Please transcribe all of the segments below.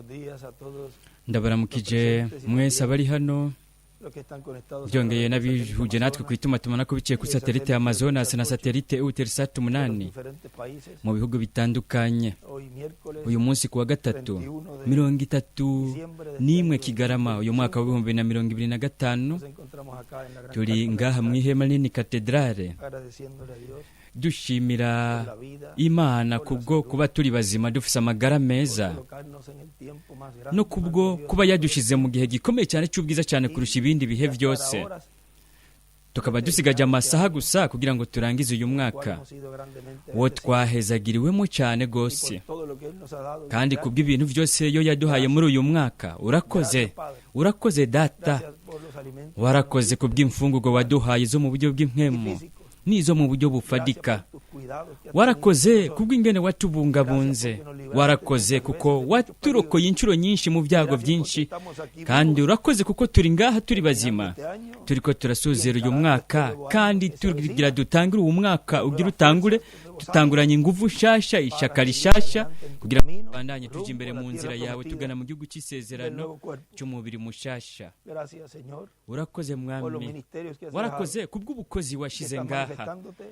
Buenos días a todos Ndabaramukije mwese abari hano, los que están conectados a byongeye través del satélite n'abihuje natwe ku Amazonas itumatumanaho biciye kuri satelite ya Amazonas na satelite Eutelsat de los 8 diferentes países. mu bihugu bitandukanye. Hoy miércoles Uyu munsi ku wa gatatu 31 de mirongo itatu diciembre de este n'imwe año Kigarama uyu mwaka wa 2025, nos encontramos acá en la gran turi carpa ngaha mu catedral, ihema nini katedrale, agradeciéndole a Dios dushimira por la vida, Imana kubwo kuba turi bazima, dufise amagara por meza, colocarnos en el tiempo más grande, no más kubwo glorioso kuba yadushize mu gihe gikomeye cyane cy'ubwiza cyane kurusha ibindi bihe y hasta byose, ahora, tukaba dusigaje amasaha gusa kugira ngo turangize uyu cual mwaka hemos sido grandemente wo bendecidos twahezagiriwemo cyane y rwose, por todo lo que Él nos ha dado en kandi este año. kubw'ibintu byose yo yaduhaye muri uyu mwaka. Urakoze, Gracias, Padre. urakoze Data. Gracias por los alimentos Warakoze kubw'imfungurwa waduhaye zo mu buryo y bw'impwemu físicos. n'izo mu buryo Gracias bufadika. por tus cuidados que has Warakoze tenido con nosotros. kubw'ingene watubungabunze. Warakoze kuko waturokoye inshuro nyinshi mu byago Gracias porque byinshi, estamos aquí kandi vivos, urakoze kuko turi ngaha turi bazima, terminando este año turiko turasozera uyu mwaka, kandi tugira dutangire uwu mwaka ugira utangure tutanguranye ingufu nshasha, ishaka rishasha, kugira ngo tubandanye tuja imbere mu nzira yawe tugana mu gihugu del cy'isezerano nuevo cuerpo. cy'umubiri mushasha. Gracias, Señor, Urakoze por los Mwami, ministerios que has dejado, warakoze kubw'ubukozi que washize están ngaha, manifestándote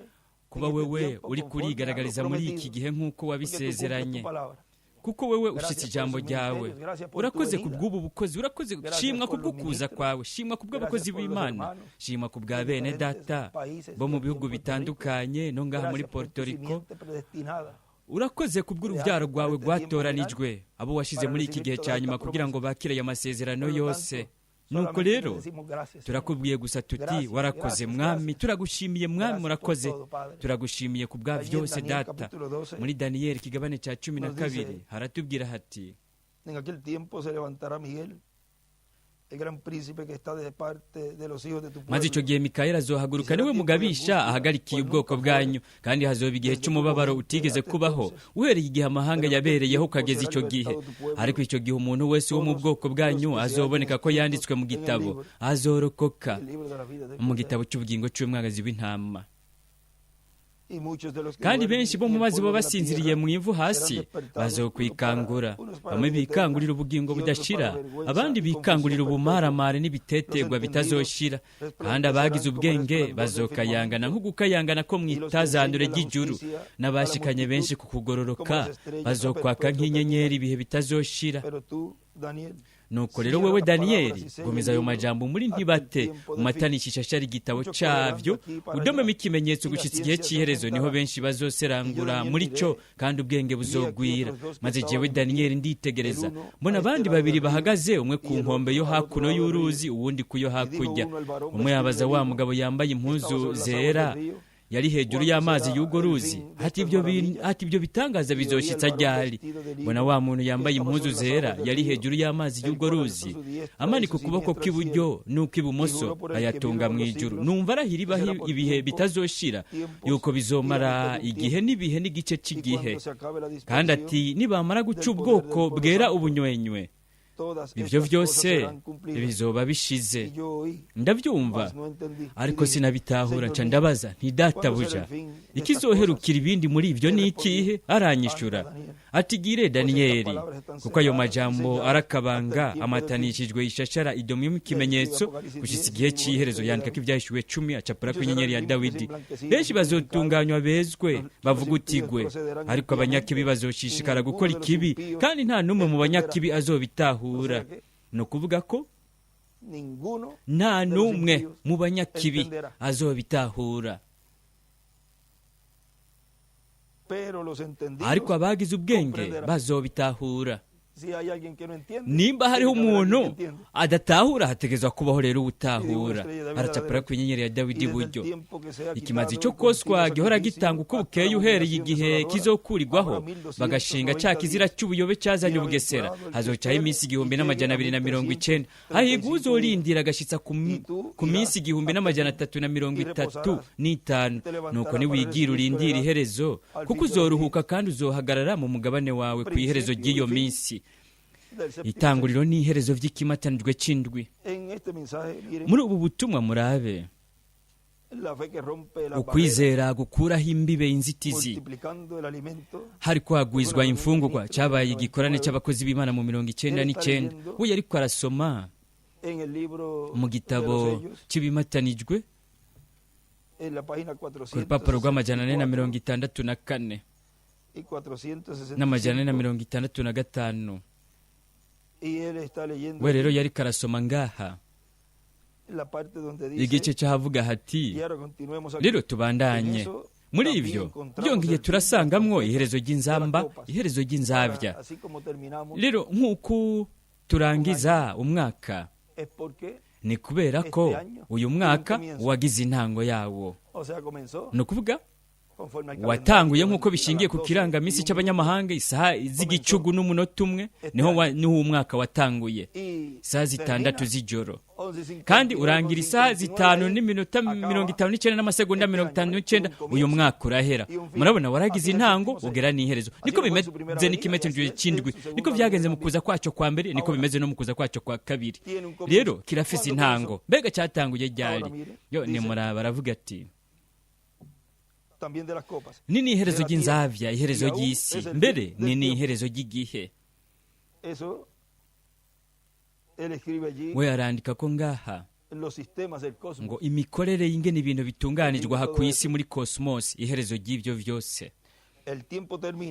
kuba en este wewe tiempo uri conforme a lo kurigaragariza muri iki prometido, gihe nk'uko porque tú cumples wabisezeranye, tu palabra. kuko wewe ushitse Gracias por ijambo esos ryawe. ministerios, gracias por tu Urakoze venida. kubw'ubu bukozi, urakoze. Gracias Shimwa por los kubw'ukuza ministros. kwawe, shimwa kubw'abakozi Gracias por los b'Imana, hermanos shimwa kubwa de bene diferentes data países bo y mu aquí en bihugu Puerto Rico. bitandukanye no ngaha muri Gracias por tu Puerto Rico. simiente predestinada Urakoze kubw'urubyaro rwawe rwatoranijwe, abo washize para muri iki recibir gihe todas cya nyuma estas kugira ngo promesas. bakire aya masezerano Por lo yose. tanto, Nuko solamente te rero decimos gracias, Señor. turakubwiye gusa tuti: Gracias, warakoze gracias, Mwami, gracias. turagushimiye Mwami, Gracias por murakoze, todo, Padre. turagushimiye ku bwa Allí en byose Daniel Data. capítulo 12 Muri Daniyeli ikigabane cya cumi na nos dice, kabiri haratubwira hati: En aquel tiempo se levantará Miguel, el gran príncipe que está de parte de los hijos de tu Maze icyo pueblo. gihe Mikayeli azohaguruka, niwe mugabisha ahagarikiye ubwoko bwanyu, kandi hazoba igihe cy'umubabaro utigeze kubaho uhereye igihe amahanga yabereyeho ukageza icyo gihe. Ariko icyo gihe umuntu wese wo mu bwoko bwanyu azoboneka ko yanditswe mu gitabo azorokoka, El libro de la vida del mu Cordero. gitabo cy'ubugingo cy'umwagazi w'intama. Y muchos de los que Kandi duermen benshi bo en mu el bazi polvo bo de la basinziriye tierra mu ivu serán hasi despertados, bazokwikangura, unos para bamwe vida eterna bikangurira ubugingo y otros budashira, para vergüenza abandi y bikangurira confusión perpetua. ubumaramare n'ibitetegwa Los bitazoshira. entendidos Kandi abagize resplandecerán como el ubwenge esplendor del bazokayangana firmamento, nk'ugukayangana ko mu y los que itazandure enseñan la ry'ijuru, justicia a la n'abashikanye benshi multitud ku kugororoka como las estrellas a bazokwaka perpetua nk'inyenyeri eternidad. ibihe bitazoshira. Pero tú, Daniel, Nuko rero cierra wewe las palabras Daniyeli, y sella el gomeza ayo libro majambo muri hasta el ntibate, tiempo del fin. umatanishe ishashara igitabo Muchos correrán de cyabyo, aquí para udomemo allá, ikimenyetso y la gushyitsa igihe ciencia se cy'iherezo, niho aumentará. benshi Y yo, bazoserangura Daniel, muri cyo, miré kandi ubwenge y he aquí buzogwira. otros dos que Maze jewe estaban en pie, Daniyeli el nditegereza, uno mbona a este abandi lado babiri del río bahagaze, umwe ku y el nkombe otro yo al otro hakuno lado del río. y'uruzi, uwundi ku yo Y dijo hakurya. uno al varón Umwe vestido yabaza de wa lino mugabo yambaye que estaba impuzu sobre las aguas del zera río, yari hejuru ¿cuándo y'amazi será y'urwo el ruzi, fin de ati estas ibyo maravillas? ati ibyo bitangaza Y oí al bizoshitsa varón ryari? vestido de Mbona lino wa muntu que yambaye estaba impuzu sobre las zera aguas del yari río, hejuru y'amazi el y'urwo cual alzó ruzi, su diestra y amanika su ukuboko siniestra al kw'iburyo cielo, y n'ukw'ibumoso, juró por el que vive ayatunga por mu los ijuru. siglos, Numva arahira que ibaho será por ibihe tiempo, bitazoshira, tiempos yuko y la bizomara mitad de un igihe tiempo. n'ibihe n'igice Y cy'igihe. cuando se acabe la Kandi dispersión ati nibamara guca del poder del ubwoko pueblo bwera santo, ubunywenywe, todas ibyo estas cosas byose serán cumplidas. bizoba bishize. Y yo oí, Ndabyumva, mas no entendí, y ariko dije: sinabitahura, Señor nca mío, ndabaza nti: ¿cuándo será Databuja, el fin de estas cosas? ikizoherukira ibindi muri ibyo Y ni respondió: ikihe? Aranyishura Anda, Daniel, ati: gire pues estas Daniyeli, palabras están kuko ayo cerradas y majambo selladas hasta el arakabanga, tiempo del fin. amatanishijwe ishashara idomyemo Y ahí escribe ikimenyetso Apocalipsis gushitsa 10 igihe y dibuja la cy'iherezo. estrella de Yandika ko David. Ibyahishuwe 10, acapura ko Muchos serán inyenyeri ya limpios, Dawidi. emblanquecidos Benshi y purificados. bazotunganywa bezwe, Los impíos bavugutigwe, procederán ariko abanyakibi impíamente, y bazoshishikara ninguno gukora de los ikibi, impíos kandi nta n'umwe mu entenderá. banyakibi O azobitahura. sea que Ni ukuvuga ko ninguno nta de los n'umwe impíos mu banyakibi entenderá. azobitahura. Pero los entendidos Ariko abagize ubwenge comprenderán. bazobitahura. Si hay alguien que no entiende, Nimba tiene hariho que haber alguien umuntu que entienda. adatahura, hategerezwa kubaho rero Y dibuja la ubutahura. estrella de David a la Aracapura derecha. ku inyenyeri ya Y Dawidi desde el iburyo. tiempo que sea Ikimazi quitado cyo el koswa continuo gihora sacrificio gitanga uko hasta la bukeye uhereye abominación igihe desoladora, kizokurirwaho, habrá bagashinga cya 1290 kizira días. cy'ubuyobe cyazanye ubugesera, Bienaventurado el que hazocaho espere iminsi y igihumbi llegue a n'amajana abiri na mirongo icenda. Hahirwa 1335 días. uzorindira agashitsa Y tú ku minsi irás igihumbi hasta el n'amajana fin atatu na mirongo y itatu reposarás. n'itanu. Te Nuko levantarás para niwigira recibir tu urindira heredad iherezo, al kuko fin de los días. uzoruhuka kandi uzohagarara mu mugabane wawe ku iherezo Principio ry'iyo y fin minsi. del séptimo Itanguriro sello. n'iherezo vy'ikimatanijwe c'indwi. En este mensaje, miren, Muri ubu butumwa murabe, Ukwizera gukuraho imbibe, inzitizi. Hari kwagwizwa imfungurwa. Cyabaye igikorane cy'abakozi b'Imana mu 99. We yariko arasoma mu gitabo cy'ibimatanijwe ku rupapuro rwa 464 na 465. We rero yariko arasoma ngaha igice cy'ahavuga hati: "Rero tubandanye muri ibyo." Byongeye turasangamwo iherezo ry'inzamba, iherezo ry'inzabya. Rero nk'uko turangiza umwaka, ni kubera ko uyu mwaka wagize intango yawo. Ni ukuvuga watanguye nk'uko bishingiye ku kirangaminsi cy'abanyamahanga, isaha z'igicugu n'umunota umwe niho umwaka watanguye, isaha 6 z'ijoro, kandi urangira isaha 5 n'iminota 59 n'amasegonda 59. Uyu mwaka urahera. Murabona, waragize intango ugera n'iherezo. Niko bimeze n'ikimetero cy'indwi, niko byagenze mu kuza kwacyo kwa mbere, niko bimeze no mu kuza kwacyo kwa kabiri. Rero kirafise intango. Mbega cyatanguye ryari? Yo nimuraba, aravuga ati: "Ni n'iherezo ry'inzabya, iherezo ry'isi, mbere ni n'iherezo ry'igihe." We arandika ko ngaha ngo imikorere y'ingene ibintu bitunganijwe aha ku isi muri cosmos, iherezo ry'ibyo byose.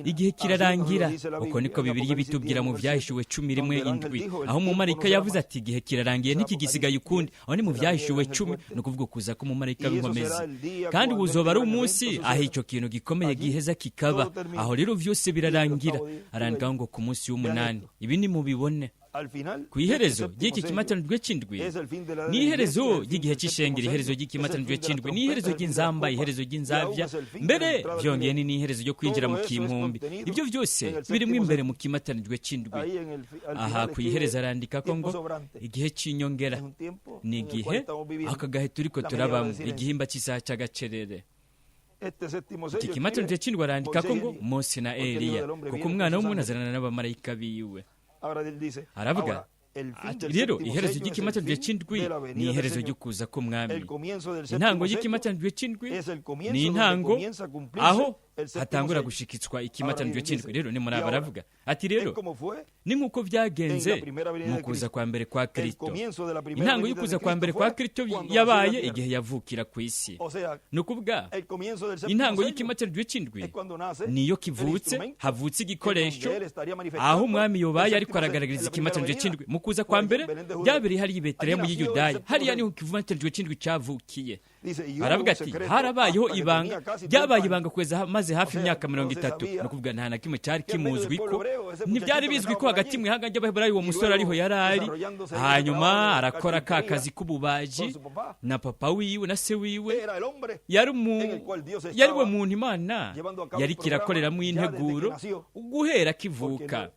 Igihe kirarangira. Uko niko Bibiliya bitubwira mu Byahishuwe 11:7, aho umumarayika yavuze ati: "Igihe kirarangiye, ntikigisigaye ukundi." Aho ni mu Byahishuwe 10, ni ukuvuga kuza k'umumarayika w'inkomezi. Kandi uzoba ari umunsi aho icyo kintu gikomeye giheza kikaba. Aho rero byose birarangira. Arandikaho ngo ku munsi w'umunani. Ibi ni mubibone ku iherezo ry'iki kimatanijwe cy'indwi. Ni iherezo ry'igihe cy'ishengero, iherezo ry'ikimatanijwe cy'indwi, ni iherezo ry'inzamba, iherezo ry'inzabya, mbere byongeye ni n'iherezo ryo kwinjira mu kimpumbi. Ibyo byose birimo imbere mu kimatanijwe cy'indwi. Aha ku iherezo arandika ko ngo igihe cy'inyongera ni igihe aka gahe turiko turabamo, igihimba cy'isaha cy'agacerere. Iki kimatanijwe cy'indwi arandika ko ngo Mose na Eliya, kuko Umwana w'umuntu azanana n'abamarayika biwe. Aravuga ati rero iherezo ry'ikimatanijwe cy'indwi ni iherezo ry'ukuza k'Umwami. Intango y'ikimatanijwe cy'indwi ni intango aho hatangura gushikitswa ikimatanijwe cy'indwi. Rero ni muri aba, aravuga ati rero ni nk'uko byagenze mu kuza kwa mbere kwa Kristo. Intango y'ukuza kwa mbere kwa Kristo yabaye igihe yavukira ku isi. Ni ukuvuga intango y'ikimatanijwe cy'indwi niyo kivutse, havutse igikoresho aho Umwami yobaye ariko aragaragariza ikimatanijwe cy'indwi. Mu kuza kwa mbere byabereye hariya i Betelehemu y'Iyudaya, hariya niho ikimatanijwe cy'indwi cyavukiye. Aravuga ati harabayeho ibanga, ryabaye ibanga kugeza maze hafi imyaka 30. Ni ukuvuga nta na kimwe cyari kimuzwi ko, ntibyari bizwi ko hagati mu ihanga ry'Abaheburayo uwo musore ariho yari ari. Hanyuma arakora ka kazi k'ububaji na papa wiwe na se wiwe. Yari we muntu Imana yari kirakoreramo integuro guhera akivuka,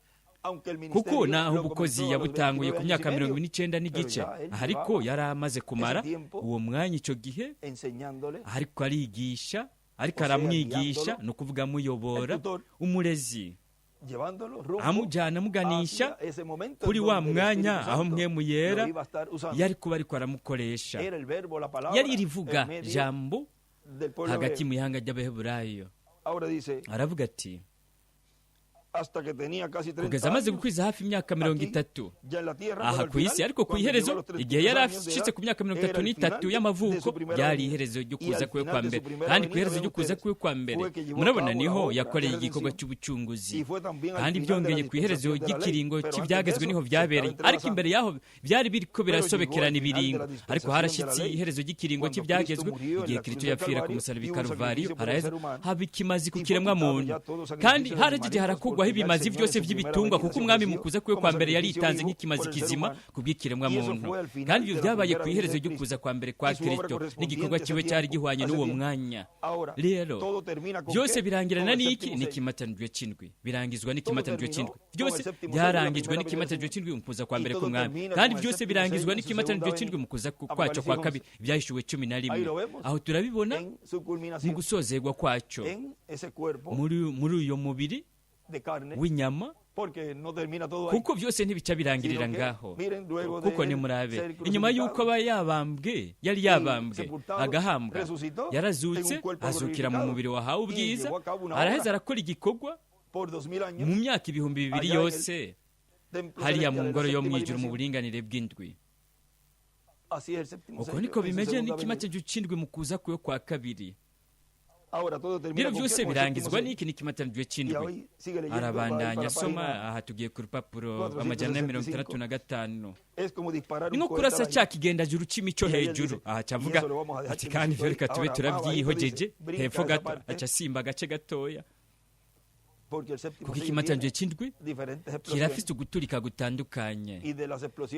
kuko naho ubukozi yabutanguye ku myaka 49, ariko yari amaze kumara uwo mwanya icyo gihe ariko arigisha, ariko aramwigisha, ni ukuvuga amuyobora, umurezi, amujyana, amuganisha kuri wa mwanya aho Mpwemu Yera yari kuba ariko aramukoresha. Yari irivuga jambo hagati mu ihanga ry'Abaheburayo. Aravuga ati kugeza amaze gukwiza hafi imyaka 30 aha ku isi, ariko ku iherezo igihe yari ashitse ku myaka 33 y'amavuko, byari iherezo ryo kuza kwe kwa mbere. Kandi ku iherezo ryo kuza kwe kwa mbere, murabona, niho yakoreye igikorwa cy'ubucunguzi. Kandi byongeye ku iherezo ry'ikiringo cy'ibyagezwe niho byabereye, ariko imbere yaho byari biriko birasobekerana ibiringo. Ariko harashyitse iherezo ry'ikiringo cy'ibyagezwe igihe Kristo yapfira ku musaraba i Karuvariyo, haraheza haba ikimazi ku kiremwa muntu. Kandi harageje harakugwaho ibimazi byose by'ibitungwa, kuko Umwami mu kuza kwe kwa mbere yaritanze nk'ikimazi kizima ku bw'ikiremwa muntu. Kandi ibyo byabaye ku iherezo ryo kuza kwa mbere kwa Kristo, n'igikorwa kiwe cyari gihwanye n'uwo mwanya. Rero byose birangirana n'iki? N'ikimatanijwe cy'indwi. Birangizwa n'ikimatanijwe cy'indwi. Byose byarangijwe n'ikimatanijwe cy'indwi mu kuza kwa mbere k'Umwami, kandi byose birangizwa n'ikimatanijwe cy'indwi mu kuza kwacyo kwa kabiri. Ibyahishuwe 11, aho turabibona mu gusozerwa kwacyo muri uyo mubiri w'inyama. Kuko byose ntibica birangirira ngaho. Kuko nimurabe, inyuma y'uko aba yabambwe, yari yabambwe agahambwa, yarazutse azukira mu mubiri wahawe ubwiza, araheza arakora igikorwa mu myaka 2000 yose hariya mu ngoro yo mu ijuru mu buringanire bw'indwi. Uko niko bimeze n'ikimatanyo c'indwi mu kuza kwe kwa kabiri. Rero byose birangizwa n'iki n'ikimatanyo c'indwi. Arabandanya asoma, aha tugiye ku rupapuro 465. Ni nko kurasa cya kigendajuru c'imico hejuru. Aha cavuga ati kandi ivyo reka tube turabyihojeje hepfo gato, aca asimba agace gatoya. Kuko ikimatanyo c'indwi kirafise uguturika gutandukanye,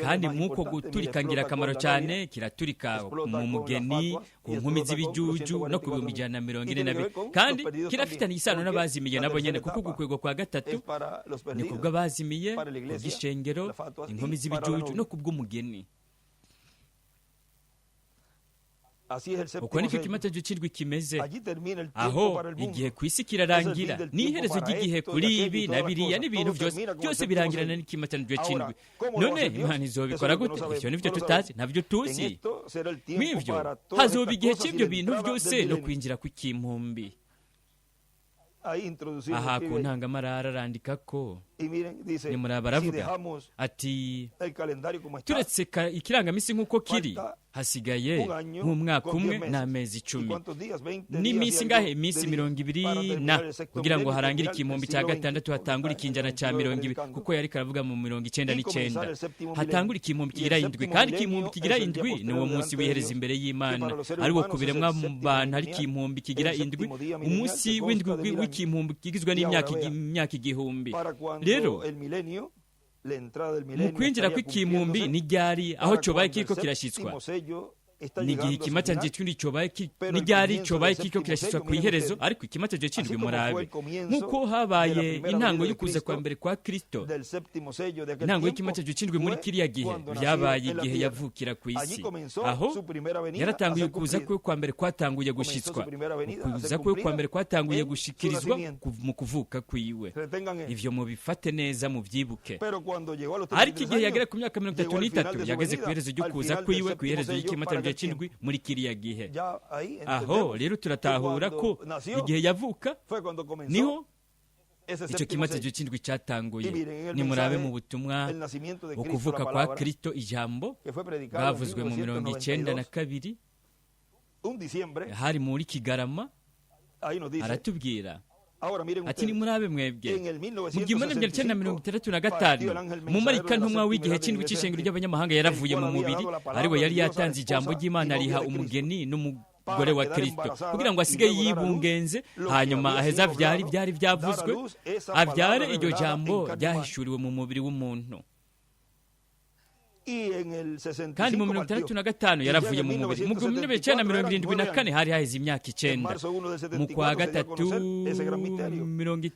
kandi mw'uko guturika ngirakamaro cyane kiraturika mu mugeni, ku nkumi z'ibijuju no ku 142,000, kandi kirafitanye isano n'abazimiye nabo nyene, kuko ugukwegwa kwa gatatu ni kubw'abazimiye, kubw'ishengero, inkumi z'ibijuju no kubw'umugeni. Uko niko ikimatanyo c'indwi kimeze. Aho igihe ku isi kirarangira, ni iherezo ry'igihe kuri ibi na biriya n'ibintu byose, byose birangirana n'ikimatanyo c'indwi. None Imana izobikora gute? Ivyo nivyo tutazi, navyo tuzi. Mw'ivyo hazoba igihe c'ivyo bintu byose no kwinjira kw'ikimpumbi. Aha ku ntangamarara arandika ko nimuraba aravuga ati turetse ikirangamisi nk'uko kiri, hasigaye nk'umwaka umwe n'amezi 10 n'iminsi ngahe, iminsi 20 na kugira ngo harangire ikimpumbi cya gatandatu, hatangure ikinjana cya 20, kuko yari karavuga mu 99 hatangure ikimpumbi kigira indwi. Kandi ikimpumbi kigira indwi ni uwo munsi wihereza imbere y'Imana, ari wo ku biremwa bantu ari ikimpumbi kigira indwi, umunsi w'indwi w'ikimpumbi kigizwe n'imyaka 1000. Rero mu kwinjira kw'ikimpumbi ni ryari aho cobaye kiriko kirashitswa? Ni igihe ikimatanyo c'indwi cobaye ni ryari cobaye kiriko kirashitswa ku iherezo? Ariko ikimatanyo c'indwi murabe, nk'uko habaye intango y'ukuza kwa mbere kwa Kristo, intango y'ikimatanyo c'indwi muri kiriya gihe byabaye igihe yavukira ku isi. Aho yaratanguye ukuza kwe kwa mbere kwatanguye gushitswa, ukuza kwe kwa mbere kwatanguye gushikirizwa mu kuvuka kwiwe. Ivyo mubifate neza, muvyibuke. Ariko igihe yagera ku myaka 33, yageze ku iherezo ry'ukuza kwiwe, ku iherezo ry'ikimatanyo c'indwi muri kiriya gihe. Aho rero turatahura ko igihe yavuka niho icyo kimatanyo c'indwi cyatanguye. Nimurabe mu butumwa ukuvuka kwa Kristo, ijambo bwavuzwe mu 92 hari muri Kigarama, aratubwira ati nimurabe mwebwe mu 1965 umumarayika ntumwa w'igihe c'indwi c'ishengero ry'abanyamahanga yaravuye mu mubiri, ariwe yari yatanze ijambo ry'Imana riha umugeni n'umugore wa Kristo kugira ngo asige yibungenze, hanyuma aheze avyare ivyari vyavuzwe, avyare iryo jambo ryahishuriwe mu mubiri w'umuntu. Kandi mu 65 yaravuye mu mubiri. Mu 1974 hari haheze imyaka 9. Mu kwa gatatu 74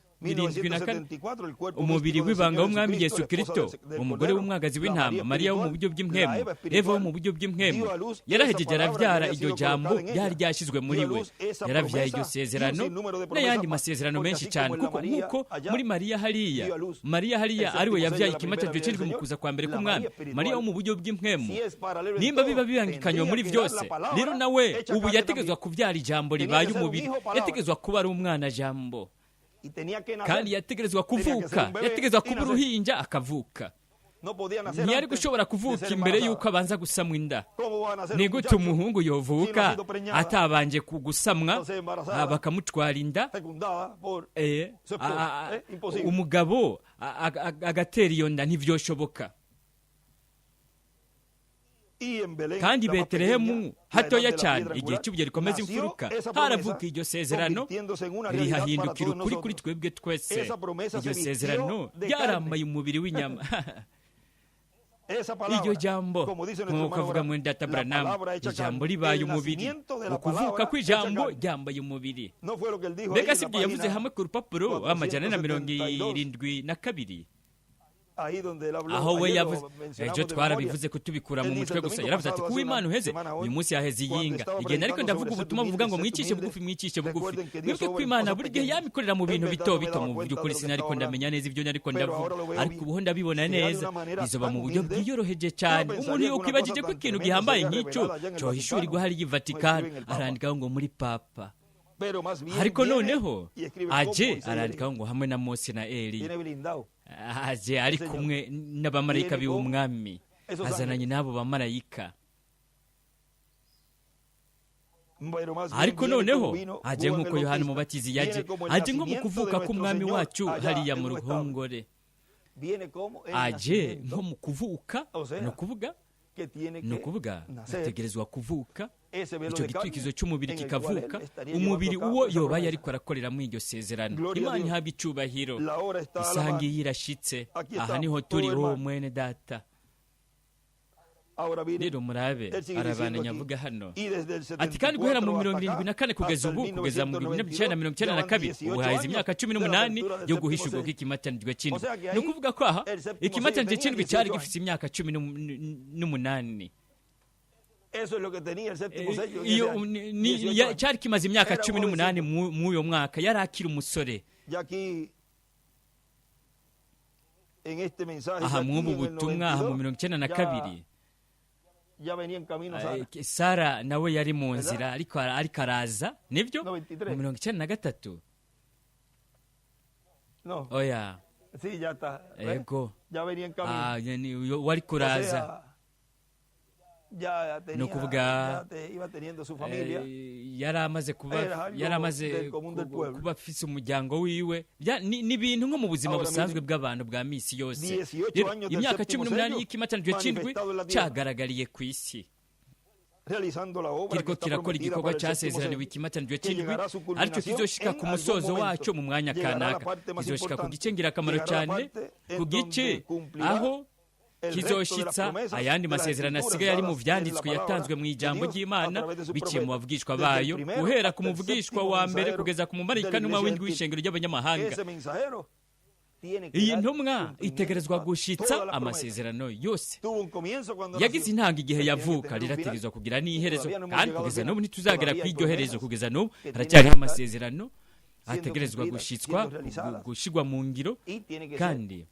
umubiri w'ibanga w'umwami Yesu Kristo, umugore w'umwagazi w'intama, Mariya wo mu buryo bw'impwemu, Eva wo mu buryo bw'impwemu, yarahejeje aravyara iryo jambo ryari ryashyizwe muri we. Yaravyaye iryo sezerano n'ayandi masezerano menshi cyane, kuko nk'uko muri Mariya hariya, Mariya hariya ariwe yavyaye ikimatanyo c'indwi mu kuza kwa mbere k'umwami, Mariya wo mu buryo bw'impwemu. Nimba biba bibangikanywe muri byose, rero nawe ubu yategezwa kuvyara ijambo ribaye umubiri, yategezwa kuba ari umwana jambo, kandi yategerezwa kuvuka, yategerezwa kuba uruhinja akavuka. Ntiyari gushobora kuvuka imbere y'uko abanza gusamwa inda. Ni gute umuhungu yovuka atabanje gusamwa, bakamutwara inda, umugabo agatera iyo nda? Ntivyoshoboka. Kandi Betelehemu hatoya cyane, igihe cy'ubuye rikomeza imfuruka, haravuka iryo sezerano rihahindukira ukuri kuri twebwe twese. Iryo sezerano ryarambaye umubiri w'inyama. Iryo jambo, nk'uko avuga muri Data Branham, ijambo ribaye umubiri, ukuvuka kw'ijambo ryambaye umubiri. Mbega si ibyo yavuze hamwe ku rupapuro 472? Aho we yavuze ejo, twarabivuze kutubikura mu mutwe gusa. Yaravuze ati: "Kuba Imana uheze, uyu munsi yaheze iyinga, igihe nariko ndavuga ubutumwa buvuga ngo mwicishe bugufi, mwicishe bugufi. Mwibuke ko Imana buri gihe yamikorera mu bintu bito bito. Mu by'ukuri sinariko ndamenya neza ibyo nariko ndavuga, ariko ubuho ndabibona neza. Bizoba mu buryo bwiyoroheje cyane. Umuntu yokwibagije ko ikintu gihambaye nk'icyo cyohishurirwa hariya i Vatikani, arandikaho ngo muri papa, ariko noneho aje arandikaho ngo hamwe na Mose na Eliya. Aje ari kumwe n'abamarayika b'umwami, azananye n'abo bamarayika. Ariko noneho aje nk'uko Yohana Umubatizi yaje, aje nko mu kuvuka k'umwami wacu hariya mu ruhongore, aje nko mu kuvuka. Ni ukuvuga ategerezwa kuvuka, icyo gitwikizo cy'umubiri kikavuka, umubiri uwo yobaye ariko arakorera muri iryo sezerano. Imana ihabwa icyubahiro! Isaha ngiyi irashitse. Aha niho turi wowe mwene data. Rero murabe, arabandanya avuga hano ati: kandi guhera mu 74 kugeza ubu, kugeza mu 1992, ubu haheze imyaka 18 yo guhishurwa kw'ikimatanijwe cy'indwi. Ni ukuvuga ko aha ikimatanijwe cy'indwi cyari gifite imyaka 18. Iyo cyari kimaze imyaka 18 muri uyo mwaka, yari akiri umusore. Aha mw'ubu butumwa, aha mu 92, Sara nawe yari mu nzira, ariko araza. Nibyo, mu 93. Oya, ego, wari kuraza. Ni ukuvuga yari amaze kuba afise umuryango wiwe. Ni ibintu nko mu buzima busanzwe bw'abantu bwa misi yose. Imyaka 18 y'ikimatanijwe cy'indwi cyagaragariye ku isi, kiriko kirakora igikorwa cyasezeraniwe ikimatanijwe cy'indwi, aricyo kizoshika ku musozo wacyo mu mwanya kanaka, kizoshika ku gice ngirakamaro cyane, ku gice aho kizoshitsa ayandi masezerano asigaye ari mu vyanditswe yatanzwe mu ijambo ry'Imana biciye mu bavugishwa bayo, guhera ku muvugishwa wa mbere kugeza ku mumarayika ntumwa w'indwi w'ishengero ry'abanyamahanga. Iyi ntumwa itegerezwa gushitsa amasezerano yose. Yagize intanga igihe yavuka, rirategerezwa kugira n'iherezo, kandi kugeza n'ubu ntituzagera ku iryo herezo. Kugeza n'ubu haracyariho amasezerano ategerezwa gushitswa, gushigwa mu ngiro, kandi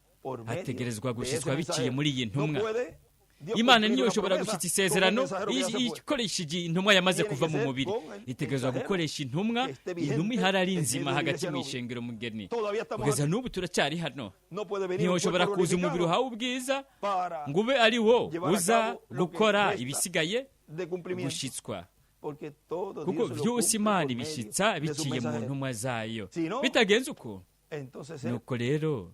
hategerezwa gushitswa biciye muri iyi ntumwa. Imana niyo ishobora gushyitsa isezerano ikoresheje intumwa yamaze kuva mu mubiri. Itegerezwa gukoresha intumwa, intumwa ihari ari nzima hagati mu ishengero mugeni. Kugeza n'ubu turacyari hano. Ntiyoshobora kuza umubiri uhawe ubwiza ngo ube ari wo uza gukora ibisigaye gushitswa, kuko byose Imana ibishyitsa biciye mu ntumwa zayo. Bitagenze uko, nuko rero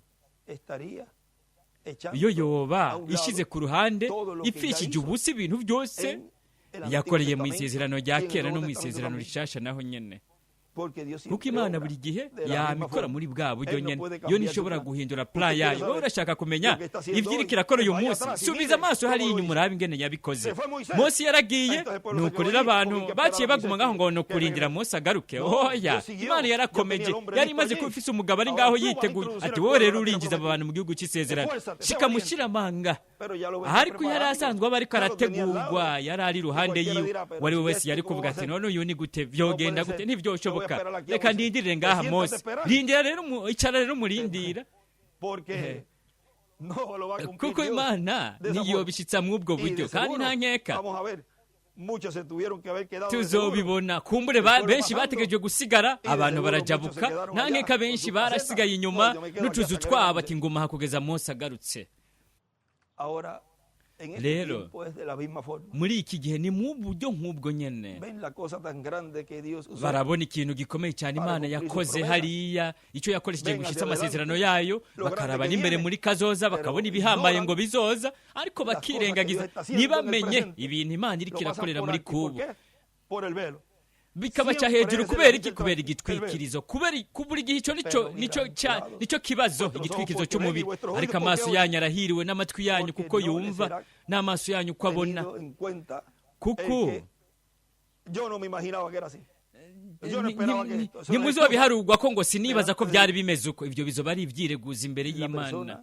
iyo yoba ishyize ku ruhande, ipfishije ubusa ibintu byose yakoreye mu isezerano rya kera no mu isezerano rishasha naho nyine, kuko Imana buri gihe yamikora muri bwa buryo nyine. Yo ntishobora guhindura plan yayo. Wowe urashaka kumenya ibyo iriko irakora uyu munsi? Subiza amaso hariya inyuma, urabe ingene yabikoze. Mose yaragiye, nuko rero abantu baciye baguma ngaho ngo ni ukurindira Mose agaruke. Oya, Imana yarakomeje. Yari imaze kuba ifise umugabo ari ngaho yiteguye, ati: "Wowe rero urinjiza aba bantu mu gihugu cy'isezerano, shika mushiramanga." Ariko yari asanzwe aba ariko arategurwa, yari ari iruhande yiwe. Uwo ari we wese yari kuvuga ati: "None uyu ni gute? Vyogenda gute? Ntivyoshoboka, reka ndindirire ngaha Mose." Rindira rero, icara rero umurindira, kuko Imana ntiyobishitsa mw'ubwo buryo. Kandi nta nkeka tuzobibona. Kumbure benshi bategereje gusigara, abantu barajabuka. Nta nkeka benshi barasigaye inyuma n'utuzu twabo, ati: "Nguma aha kugeza Mose agarutse." Rero muri iki gihe ni mu buryo nk'ubwo nyene. Barabona ikintu gikomeye cyane Imana yakoze hariya, icyo yakoresheje gushyitsa amasezerano yayo, bakaraba n'imbere muri kazoza, bakabona ibihambaye ngo bizoza, ariko bakirengagiza, ntibamenye ibintu Imana iriko irakorera muri kubu, bikabaca hejuru. Kubera iki? Kubera igitwikirizo. Kubera buri gihe icyo nicyo kibazo, igitwikirizo cy'umubiri. Ariko amaso yanyu arahiriwe n'amatwi yanyu kuko yumva, n'amaso yanyu uko abona, kuko ntimuzobiharugwa ko ngo sinibaza ko byari bimeze uko. Ibyo bizoba ari ibyireguza imbere y'Imana.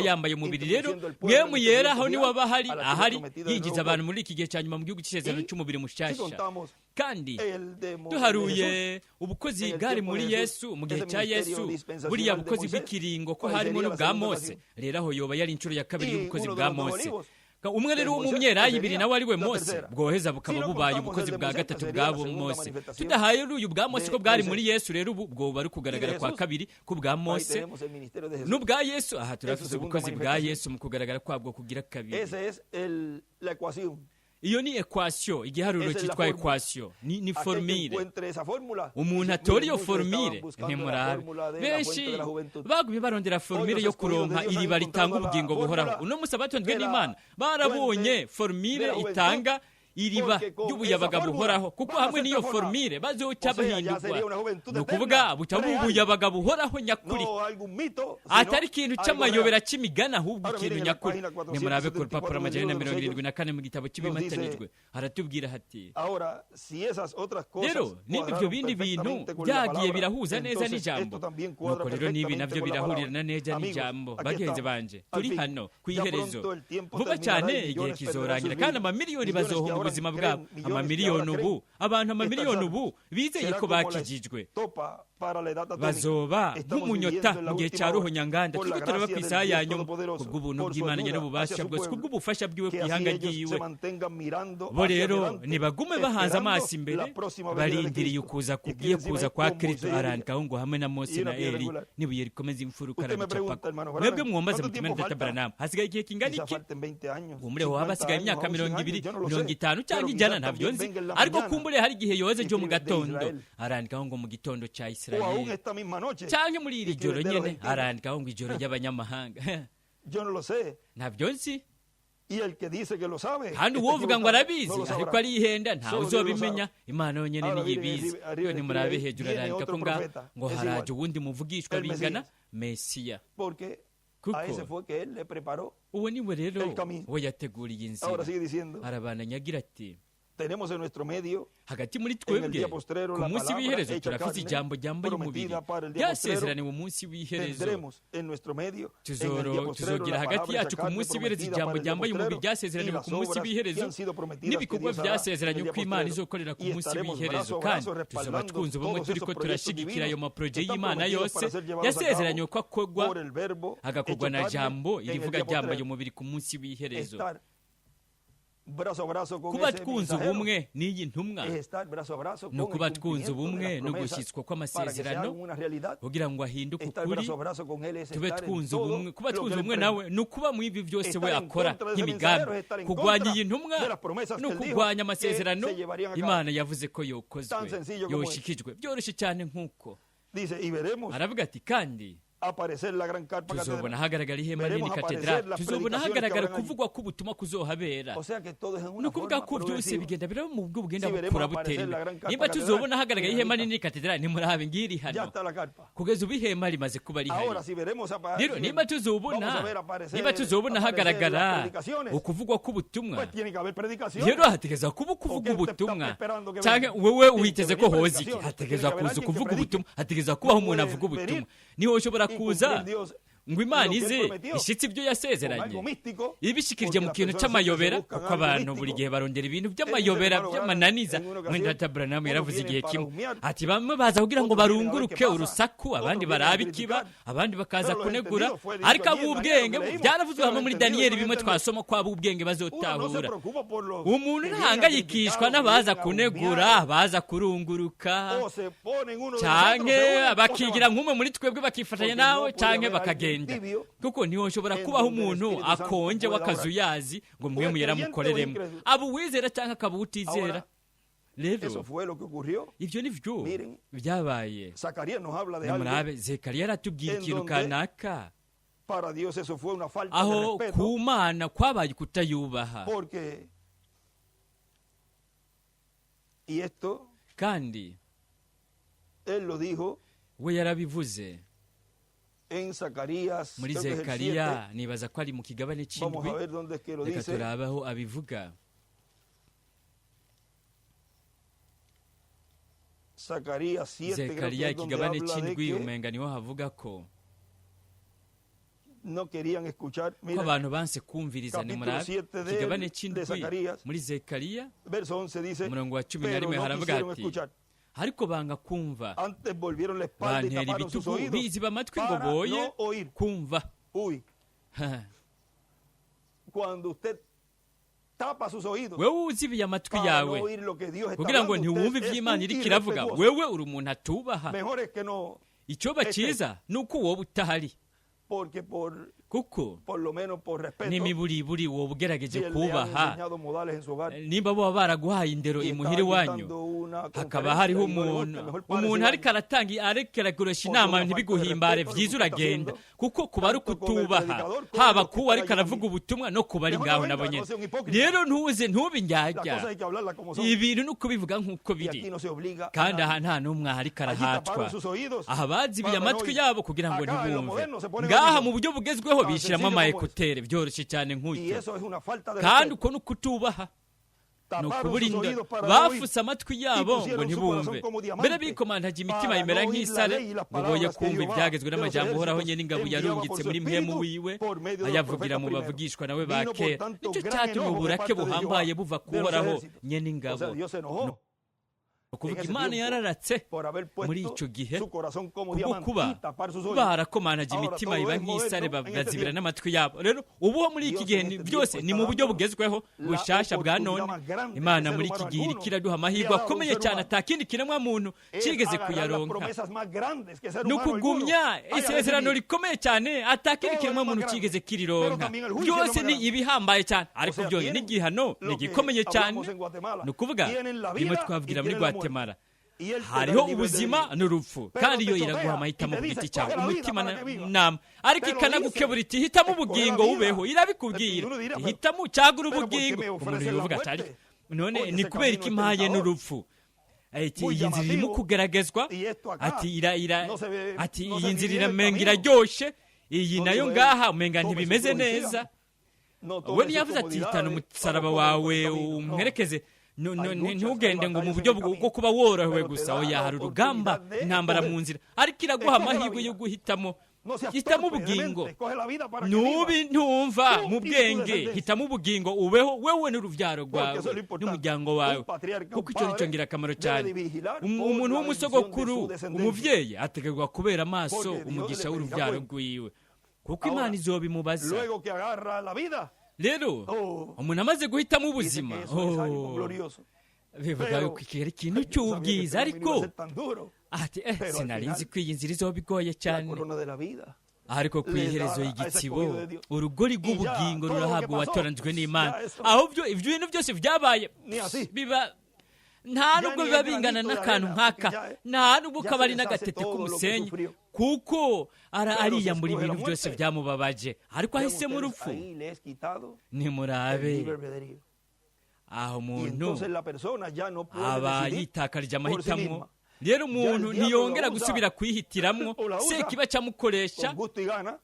aba yambaye umubiri. Rero Mpwemu Yera aho niwe aba ahari, ahari yinjiza abantu muri iki gihe cya nyuma mu gihugu cy'isezerano cy'umubiri mushasha. Kandi duharuye ubukozi bwari muri Yesu mu gihe cya Yesu, buriya bukozi bw'ikiringo ko harimo n'ubwa Mose, rero aho yoba yari inshuro ya kabiri y'ubukozi bwa Mose. Umwe rero wo mu myerayi ibiri nawe ari we Mose, bwoheza bukaba bubaye ubukozi bwa gatatu bwabo Mose. Tudahaye uyu bwa Mose ko bwari muri Yesu, rero ubu bwoba ari kugaragara kwa kabiri ku bwa Mose n'ubwa Yesu. Aha turafise ubukozi bwa Yesu mu kugaragara kwabwo kugira kabiri. Iyo ni equation, igiharuro cyitwa equation ni formule. Umuntu atora iyo formule, ntimurabe benshi bagumye barondera formule yo kuronka iriba ritanga ubugingo buhoraho. Uno munsi abatonzwe n'Imana barabonye formule itanga iriba ry'ubuyabaga buhoraho, kuko hamwe n'iyo formule bazoca bahindurwa. Ni ukuvuga butaba ubuyabaga buhoraho nyakuri, atari ikintu cy'amayobera cy'imigani, ahubwo ikintu nyakuri. Nimurabe ku rupapuro 474 mu gitabo cy'ibimatanijwe, haratubwira hati: rero nimba ibyo bindi bintu byagiye birahuza neza n'ijambo, nuko rero n'ibi nabyo birahurirana neza n'ijambo. Bagenzi banje, turi hano ku iherezo vuba cyane, igihe kizorangira kandi amamiliyoni bazohomba ubuzima bwabo. Amamiliyoni ubu, abantu amamiliyoni ubu bizeye ko bakijijwe, bazoba nk'umunyota mu gihe cya ruho nyanganda. Turiko turaba ku isaha ya nyuma, kubw'ubuntu bw'Imana n'ububasha bwose, kubw'ubufasha bwiwe ku ihanga ryiwe. Bo rero nibagume bahanze amaso imbere, barindiriye ukuza kugiye kuza kwa Kristo. Arandikaho ngo hamwe na Mose na Eli n'ibuye rikomeza imfuruka arabicapako. Mwebwe mwombaze muti: mwene data Branham, hasigaye igihe kingana iki? Umureho haba hasigaye imyaka 20, 50 cyangwa 100, ntabyo nzi, ariko kumbure hari igihe yoze ryo mu gatondo. Arandikaho ngo mu gitondo cya Israel, cyangwa muri iri joro nyene. Arandikaho ngo ijoro ry'abanyamahanga. Ntabyo nzi, kandi uwovuga ngo arabizi ariko arihenda, ntawe uzobimenya, Imana yonyene niyo ibizi. Yo nimurabe hejuru, arandika ko ngo haraje uwundi muvugishwa bingana Mesiya, kuko uwo niwe rero we yateguriye inzira. Arabandanya agira ati: hagati muri twebwe ku munsi w'iherezo turafise ijambo ryambaye umubiri ryasezeraniwe umunsi w'iherezo. Tuzogira hagati yacu ku munsi w'iherezo ijambo ryambaye umubiri ryasezeraniwe ku munsi w'iherezo, n'ibikorwa byasezeranye ko Imana izokorera ku munsi w'iherezo. Kandi tuzoba twunze ubumwe turiko turashigikira ayo maporoje y'Imana yose yasezeranywe ko akorwa, agakorwa na jambo irivuga ryambaye umubiri ku munsi w'iherezo. Kuba twunze ubumwe n'iyi ntumwa ni ukuba twunze ubumwe no gushyitswa kw'amasezerano kugira ngo ahinduke ukuri. Tube twunze ubumwe, kuba twunze ubumwe nawe ni ukuba mu ibi byose we akora nk'imigambi. Kurwanya iyi ntumwa ni ukurwanya amasezerano Imana yavuze ko yokozwe, yoshikijwe. Byoroshye cyane nk'uko aravuga ati: kandi tuzobona hagaragara ihema nini katedrali, tuzobona hagaragara kuvugwa k'ubutumwa kuzohabera. Ni ukuvuga ko byose bigenda biraba mu bwo bugenda bukura butera imbere. Nimba tuzobona hagaragara ihema nini katedrali, nimurabe ngiri hano, kugeza ubu ihema rimaze kuba rihari. Rero nimba tuzobona hagaragara ukuvugwa k'ubutumwa, rero hategeza kuba kuvuga ubutumwa. Cyangwa wewe witeze ko hoza iki? Hategeza kuza kuvuga ubutumwa, hategeza kubaho umuntu avuga ubutumwa. Niho ushobora kuza ngo Imana ize ishitse ibyo yasezeranye, ibishikirije mu kintu cy'amayobera, kuko abantu buri gihe barondera ibintu by'amayobera by'amananiza. Mwene data Branham yaravuze igihe kimwe ati: bamwe baza kugira ngo barunguruke urusaku, abandi barabe ikiba, abandi bakaza kunegura, ariko ab'ubwenge byaravuzwe hamwe muri Daniyeli bimwe twasoma ko ab'ubwenge bazotahura. Umuntu ntahangayikishwa n'abaza kunegura, baza kurunguruka, canke bakigira nk'umwe muri twebwe bakifatanya nawe, canke bakagenda, kuko ntiwoshobora kubaho umuntu akonje w'akazuyazi ngo mwe yaramukoreremo, aba uwizera cyangwa akaba utizera. Rero ibyo ni byo byabaye. Nimurabe, Zekariya aratubwira ikintu kanaka aho ku Mana kwabaye kutayubaha. Kandi we yarabivuze muri Zekariya, nibaza ko ari mu kigabane cy'indwi. Reka turabe aho abivuga. Zekariya ikigabane cy'indwi, umenga niho havuga ko ko abantu banse kumviriza. Nimurabe ikigabane cy'indwi muri Zekariya, umurongo wa 11, haravuga hati: ariko banga kumva, bantera ibitugu, biziba amatwi ngo boye kumva. Tapa sus oídos Wewe uzibiye amatwi para yawe no oír lo que Dios está kugira ngo hablando. ntiwumve Usted es ivy'Imana un iriko iravuga, irrespetuoso. wewe uri umuntu atubaha. Mejor es que no, Icyoba cyiza ni uko woba utahari, porque por, kuko por lo menos por respeto, n'imiburiburi woba ugerageje si él le han kubaha. enseñado modales en su hogar Nimba boba baraguhaye indero y imuhira estaba iwanyu, dictando una hakaba conferencia hariho y no le gusta, umuntu mejor párese umuntu y ariko vaya. aratanga, ariko arakoresha Porque inama, una falta de ntibiguhimbare, respeto lo vyiza que usted está uragenda, haciendo, kuko kuba ari tanto con el ukutubaha, predicador como haba los que kuwo están ariko allí aravuga también. ubutumwa no kuba ari Mejor ngaho no venga, nabo no nyene. sea un hipócrita. Rero ntuze ntube Las indyarya. cosas hay que hablarlas como son. Ibintu ni ukubivuga nk'uko Y biri, aquí no se obliga a kandi nadie. aha nta n'umwe ariko Allí arahatwa. taparon sus oídos Aha bazibiye para no amatwi oír. yabo kugira ngo Acá en lo ntibumve. moderno se ponen Ngaha audífonos. mu buryo bugezweho Tan bishyiramo sencillo ama como eso. ekutere, byoroshye cyane Y nk'utyo. eso es una falta de Kandi respeto. uko ni ukutubaha, ni Taparon sus ukuburinda. oídos para no oír. Bafuse amatwi yabo Y pusieron ngo su ntibumve, corazón como diamante mbere bikomantaje imitima para imera no oír la nk'isare, ley y las ngo boye palabras que kumva Jehová ibyagezwe de los n'amajambo Uhoraho ejércitos nyene ingabo enviaba por yarungitse su muri mpwemu espíritu wiwe por medio de los ayavugira profetas mu primero. bavugishwa nawe ba Vino, por kera. tanto, Nicyo gran cyatumye enojo de uburake parte de Jehová buhambaye buva ku de los Uhoraho ejércitos. nyene O ingabo. sea, Dios se enojó Ukuvuga en ese Imana tiempo yararatse por haber muri puesto icyo gihe su corazón como kubwo diamante kuba y tapar sus oídos. barakomanaje Ahora imitima todo iba es nk'isare, moderno en este bazibira tiempo. n'amatwi yabo. Rero ubuho muri iki Dios gihe en ni este byose tiempo ni está mu buryo dándonos bugezweho la bushasha bwa oportunidad none. más grande que Imana ser muri iki humano gihe alguno iriko iraduha le amahirwe ha dado a un akomeye ser cyane humano. atakindi kiremwa muntu Es kigeze agarrar las kuyaronka, promesas más grandes que ser ni humano alguno ukugumya haya isezerano recibido. rikomeye cyane atakindi Todo es kiremwa lo más muntu grande, kigeze pero kirironka. también el juicio es lo Byose más ni grande. ibihambaye cyane, O ariko sea, byonyine tienen igihano ni lo que igikomeye cyane. hablamos en Guatemala. Ni ukuvuga Tienen la bimwe vida y twavugira muri tienen la muerte. Guatemala, Y él te da hariho el libre ubuzima albedrío. n'urupfu, Pero kandi te iyo iraguha chotea y amahitamo te ku dice, giti cyawe, escoge la vida umutima para que viva. nama, ariko Te lo ikanagukebura dice. iti hitamo Escoge la ubugingo vida. ubeho, irabikubwira. Uno dirá, pero, Hitamo cyagura pero ¿por qué ubugingo. me Umuntu ofrece la yovuga ati muerte? ariko none Oye, ni ese kubera camino iki es impaye tentador. n'urupfu? Ati Muy iyi nzira irimo llamativo. kugeragezwa, Y esto acá ati ira ira no se ve, ati no iyi se nzira mide el iramenga camino. iraryoshe, iyi No nayo dijo él, ngaha umenga tome su ntibimeze cruz y neza. sígame. No We tome sus ntiyavuze ati hitana comodidades, umusaraba vamos por el wawe camino. No. umwerekeze. Hay luchas, hay Ntugende ngo mu batallas en buryo el bwo camino, kuba worohewe pero te gusa, da oya, la hari urugamba, oportunidad de intambara mu escoger. nzira, ariko iraguha Escoge la amahirwe yo vida. guhitamo. No seas Hitamo torpe, ubugingo. demente. Escoge la vida para que viva. Nubi ntumva Tú mu y tu bwenge, descendencia. hitamo ubugingo ubeho wewe n'uruvyaro Porque rwawe eso es lo importante. n'umuryango wawe, Un patriarca, kuko un icyo nicyo padre, ngirakamaro debe cyane. de vigilar por Umuntu la bendición de w'umusogokuru, su descendencia. umuvyeyi ategerwa kubera amaso Porque Dios umugisha le pedirá w'uruvyaro cuenta. rwiwe, kuko Ahora, Imana izobimubaza. luego que agarra la vida, Rero oh, umuntu amaze guhitamo dice ubuzima, que eso es algo oh, glorioso. bivuga Pero yuko iki ari ikintu yo sabía que cy'ubwiza, este camino iba a ariko ser tan duro. ati Pero al sinari nzi final, ko iyi nzira izoba igoye la cyane. corona de la vida Ariko ku le da iherezo a ese y'igitsibo, escogido de Dios. urugori Y ya rw'ubugingo todo lo que rurahabwa pasó, uwatoranijwe n'Imana. ya eso Aho byo ibyo bintu byose byabaye ni así. biba nta Ya nubwo ni biba el bingana granito de n'akantu arena, nk'aka, porque ya, nta nubwo ya kaba se ari deshace n'agatete todo lo que k'umusenyi, sufrió. kuko Pero se ariyambura escoge la ibintu byose muerte. byamubabaje, ariko Vean ahisemo ustedes, urupfu. ahí le es quitado el Nimurabe libre albedrío. aho Y umuntu entonces la persona ya no puede aba decidir yitakarije por sí amahitamo. misma. Rero Ya umuntu el diablo ntiyongera la usa gusubira kwihitiramwo, o la usa sekiba cyamukoresha, con gusto y gana, lo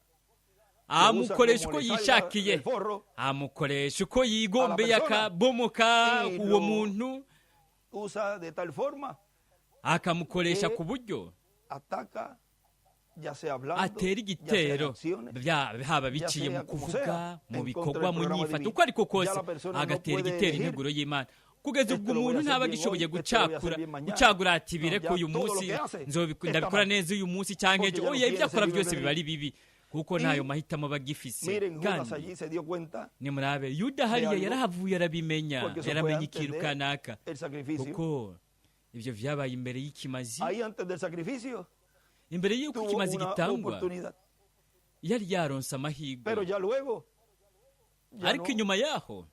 usa amukoresha como uko le salga yishakiye, del forro amukoresha uko a la yigombeye, persona akabomoka y uwo lo muntu, usa de tal forma akamukoresha que ku buryo ataca, ya sea hablando, atera ya sea en igitero, acciones, haba ya biciye mu sea como kuvuga, sea, mu en contra bikorwa, del mu programa nyifato, divino. uko ariko Ya kose la persona no agatera puede igitero elegir, integuro y'Imana, kugeza ubwo esto lo voy umuntu a hacer ntaba bien agishoboye hoy, esto lo voy a hacer gucakura bien mañana. gucagura ati No, bireke ya uyu todo lo munsi que hace está ndabikora mal, neza uyu munsi cyangwa porque ejo, ya no oya, tiene ibyo ese akora libre byose biba albedrío. ari bibi, kuko ntayo Y mahitamo aba agifise. miren, Judas Kandi allí se dio cuenta nimurabe Yuda de hariya algo, yarahavuye arabimenya, porque eso fue yaramenya antes ikintu de kanaka, el sacrificio. kuko ibyo vyabaye imbere y'ikimazi, Ahí antes del sacrificio imbere y'uko tuvo ikimazi una gitangwa oportunidad, yari yaronse amahirwe, pero ya luego ya ariko no inyuma yaho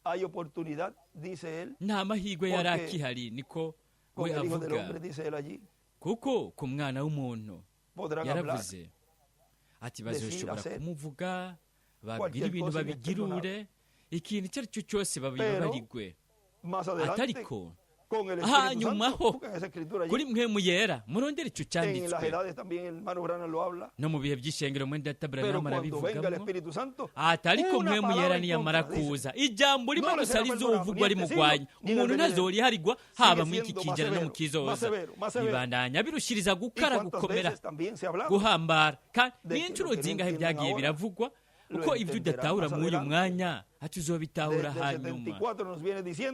hay oportunidad, dice él, nta mahirwe yari porque akihari, niko con we el Hijo del avuga, Hombre, dice él allí, kuko ku mwana w'umuntu podrán hablar, yaravuze ati decir, bazoshobora hacer kumuvuga, babwire cualquier ibintu, cosa y les perdonará. babigirure ikintu icyo ari cyo cyose, Pero babibabarigwe. más adelante, Atariko con el Espíritu hanyuma Santo, ho buscan esa escritura kuri allí. mwe yera murondere icyo En las cyanditswe. edades también el hermano Branham lo habla. No mu bihe by'ishengero mwene data Pero Branham cuando venga el arabivugamo Espíritu Santo, ati ariko una mwe palabra muyera en niyamara contra, dice, kuza ijambo rimwe no le gusa será perdonado, ni rizovugwa este siglo, rimugwanya ni en el umuntu venidero. ntazoriharigwa haba Sigue mu iki siendo más kinjana no mu severo, más kizoza. severo, más severo. Bibandanya birushiriza ¿Y gukara cuántas gukomera veces también se ha hablado guhambara, kandi de que n'inshuro lo que no zingahe entienden byagiye ahora biravugwa Uko ibyo udatahura muri uyu mwanya, tuzobitahura hanyuma.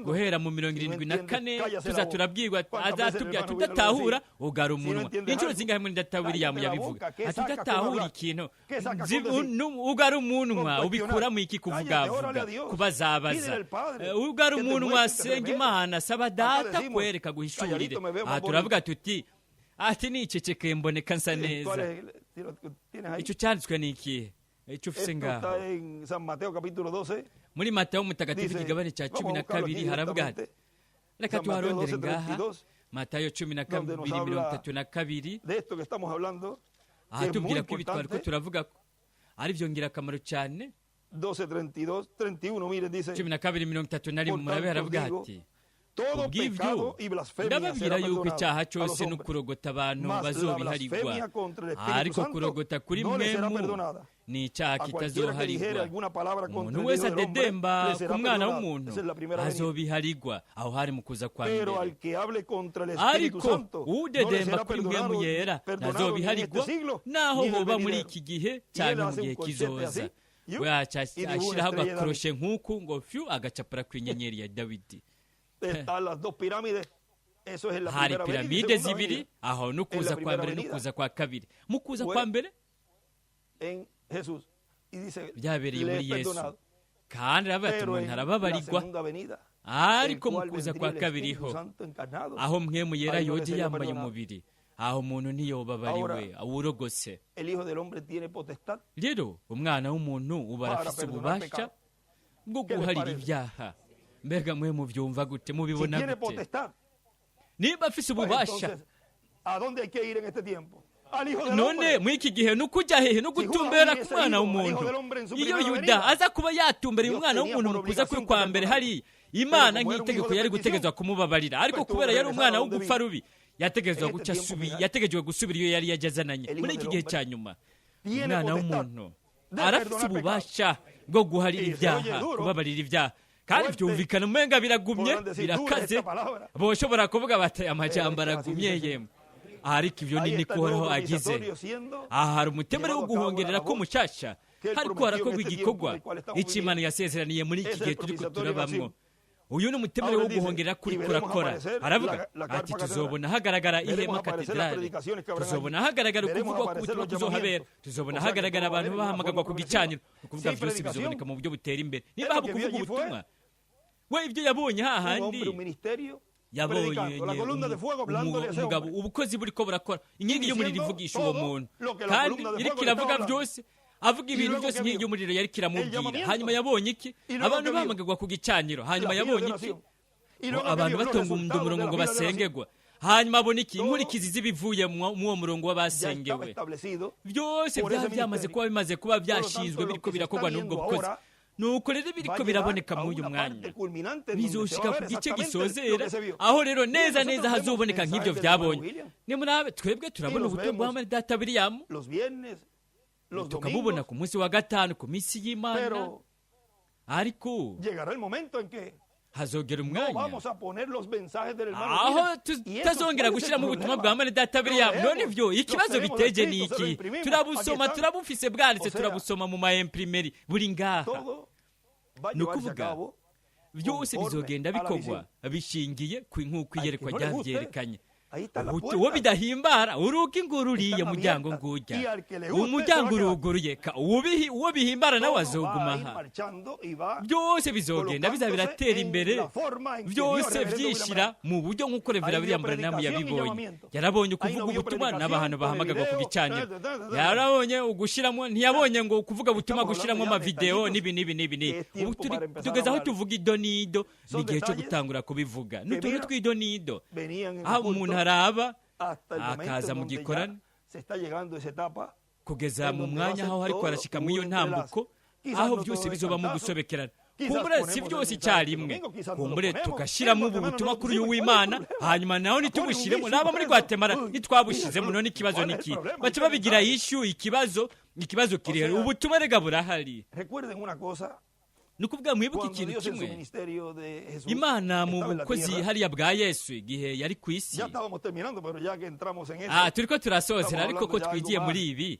Guhera mu 74 tuza turabwirwa, azatubwira tudatahura ugara umunwa. Inshuro zingahe muri data William yabivuga ati udatahura ikintu ugara umunwa, ubikuramo iki kuvugavuga kubazabaza? Ugara umunwa, senga Imana, saba data kwereka guhishurire. Aha turavuga tuti ati nicecekeye mboneka nsa neza. Icyo cyanditswe ni ikihe? Icyo ufise ngaho muri Matayo mutagatifu igigabane cya 12 haravuga hati, reka tuharondere ngaha, Matayo 12:32, aha tubwira ko ibi twariko turavuga ari byo ngirakamaro cyane. 12:31 murabe haravuga hati, kubw'ibyo ndababwira yuko icyaha cyose no kurogota abantu bazobiharigwa, ariko kurogota kuri mwemu ni icyaha kitazoharigwa. Umuntu wese adedemba ku mwana w'umuntu azobiharigwa. Aho hari mu kuza kwa mbere. Ariko udedemba kuri mwemu yera ntazobiharigwa, naho hoba muri iki gihe cyane mu gihe kizoza. We ashyiraho agakoroshe nk'uku ngo fyu, agacapura ku inyenyeri ya Dawidi. Hari piramide zibiri aho, no kuza kwa mbere no kuza kwa kabiri. Mu kuza kwa mbere byabereye muri Yesu, kandi aravuga ati umuntu arababarirwa. Ariko mu kuza kwa kabiri ho, aho mwemu yera yoje yambaye umubiri, aho umuntu ntiyobabariwe awurogose. Rero umwana w'umuntu uba arafise ububasha bwo guharira ibyaha. Mbega mwe mubyumva gute? Mubibona gute? Niba afise ububasha, none muri iki gihe ni ukujya hehe? No gutumbera ku mwana w'umuntu. Iyo Yuda aza kuba yatumbereye umwana w'umuntu mu kuza kuri kwa mbere, hari Imana nk'itegeko yari gutegezwa kumubabarira, ariko kubera yari umwana w'ugupfa rubi, yategejwe gusubira iyo yari yagezananye. Muri iki gihe cya nyuma, umwana w'umuntu arafise ububasha bwo guharira ibyaha, kubabarira ibyaha. Kandi byumvikana umenga biragumye, birakaze, boshobora kuvuga bati amajambo aragumye yemwe, ariko ibyo ni kuhoraho agize. Aha hari umutemere wo guhongerera ko mushasha, hariko harakorwa igikorwa icyo Imana yasezeraniye muri iki gihe turiko turabamwo. Uyu ni umutemere wo guhongerera kuri kurakora. Aravuga ati tuzobona hagaragara ihema katedrale, tuzobona hagaragara ukuvugwa k'ubutumwa kuzohabera, tuzobona hagaragara abantu bahamagarwa ku gicaniro. Ukuvuga byose bizoboneka mu buryo butera imbere. Niba haba kuvuga ubutumwa, we ibyo yabonye hahandi yabonye umugabo ubukozi buriko burakora, inkingi y'umuriro ivugisha uwo muntu, kandi iriko iravuga byose, avuga ibintu byose inkingi y'umuriro yariko iramubwira. Hanyuma yabonye iki? Abantu bahamagarwa ku gicaniro. Hanyuma yabonye iki? Abantu batonga umurongo ngo basengerwa. Hanyuma abona iki? Inkurikizi z'ibivuye mu uwo murongo w'abasengewe. Byose byaba byamaze kuba bimaze kuba byashinzwe, biriko birakorwa n'ubwo bukozi. Nuko rero biriko biraboneka muri uyu mwanya, bizoshika ku gice gisozera, aho rero neza neza hazoboneka nk'ibyo byabonye. Nimurabe twebwe turabona ubutumwa bwa data William, tukabubona ku munsi wa gatanu, ku minsi y'Imana. Ariko hazogera umwanya aho tutazongera gushyiramo ubutumwa bwa mwene data William. None ibyo ikibazo biteje ni iki? Turabusoma, turabufise bwanditse, turabusoma mu ma imprimeri buri ngaha. Ni ukuvuga byose bizogenda bikorwa bishingiye ku nk'uko iyerekwa ryabyerekanye. Uwo bidahimbara urugi ngururiye muryango ngujya, umuryango uruguruye, uwo bihimbara nawe azogumaha. Byose bizogenda biza biratera imbere, byose byishira mu buryo nk'uko Revera William Branham yabibonye. Yarabonye kuvuga ubutumwa n'abantu bahamagarwa ku gicaniro, yarabonye ugushiramo, ntiyabonye ngo kuvuga ubutumwa gushiramo amavideo n'ibi n'ibi n'ibi. Ubu tugeze aho tuvuga idonido, ni igihe cyo gutangura kubivuga n'utuntu tw'idonido, aho umuntu araba akaza mu gikorane kugeza mu mwanya aho ariko arashika mu iyo ntambuko, aho byose bizoba mu gusobekerana. Kumbure si byose icyarimwe, kumbure tugashyiramo ubu butumwa kuri uyu w'Imana, hanyuma naho ntitubushyiremo. Naba muri Guatemala ntitwabushizemo, none ikibazo niki? Baca babigira issue, ikibazo kiri ubutumwa rega burahari. Ni ukuvuga mwibuke ikintu kimwe, Imana mu bukozi hariya bwa Yesu igihe yari ku isi. Turiko turasozera, ariko ko twigiye muri ibi,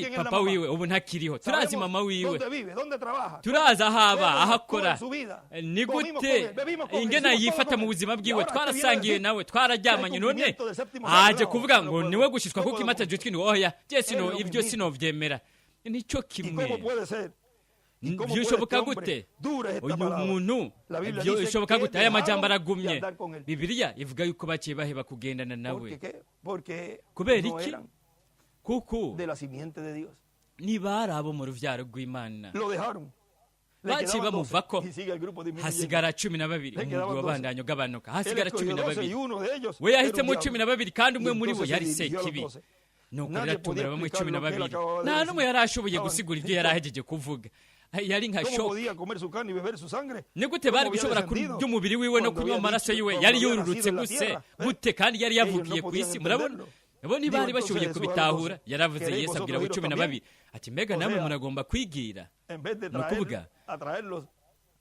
Turazi quién es la papa mamá. wiwe ubu ntakiriho, turazi Sabemos mama wiwe, dónde vive, dónde trabaja. turazi aho aba, Cómo aho actúa akora, en su vida. ni Comimos gute con él, bebimos con él, ingena hicimos todo yifata con mu él. buzima Y bwiwe, ahora te viene a twarasangiye decir nawe, que hay twararyamanye, none cumplimiento del séptimo sello. aje No, kuvuga no ngo puedo. niwe gushishwa No kuko puedo imata cumplir. jitwi, oya je sino Es lo ibyo mismo. sinovyemera, nicyo ¿Y kimwe. cómo puede ser? ¿Y cómo puede Byoshoboka este hombre? gute? Dura es esta Uyu palabra. muntu La Biblia dice byoshoboka que gute? Aya majambo dejaron de aragumye. andar con él. Bibiliya ivuga yuko baciye baheba kugendana nawe. ¿Por qué? Porque Kubera no iki? eran Kuko de la simiente de Dios. Ntibari abo mu ruvyaro rw'Imana. Lo dejaron. Le Baciye quedaban 12 bamuvako, y sigue el grupo disminuyendo. hasigara 12. Le Umugwi quedaban 12. wabandanya ugabanuka, Él hasigara escogió cumi na 12 y babiri. uno de ellos We era un yahisemo diablo. 12, kandi Y umwe muri bo entonces se yari dirigió a los Sekibi. 12. Nuko Nadie rero atumira podía bamwe explicar cumi na lo que él babiri. acababa de Nta decir. n'umwe yari ashoboye Estaban gusigura ibyo en yari shock. ahejeje kuvuga. Yari nka ¿Cómo shock. podía comer su carne y beber su sangre? Ni gute ¿Cómo bari había gushobora descendido kurya umubiri wiwe no cuando kunywa había amaraso dicho- yiwe? cuando Yari había yururutse nacido en la guse tierra? ¿Eh? gute, kandi yari Ellos yavukiye no ku isi? podían Murabona, entenderlo. bo ntibari Dijo bashoboye entonces Jesús a los kubitahura. 12, Yaravuze "¿Queréis Yesu abwira vosotros abo iros cumi na también?" babiri ati: mbega O namwe sea, muragomba kwigira? En vez de Ni ukuvuga a traerlos,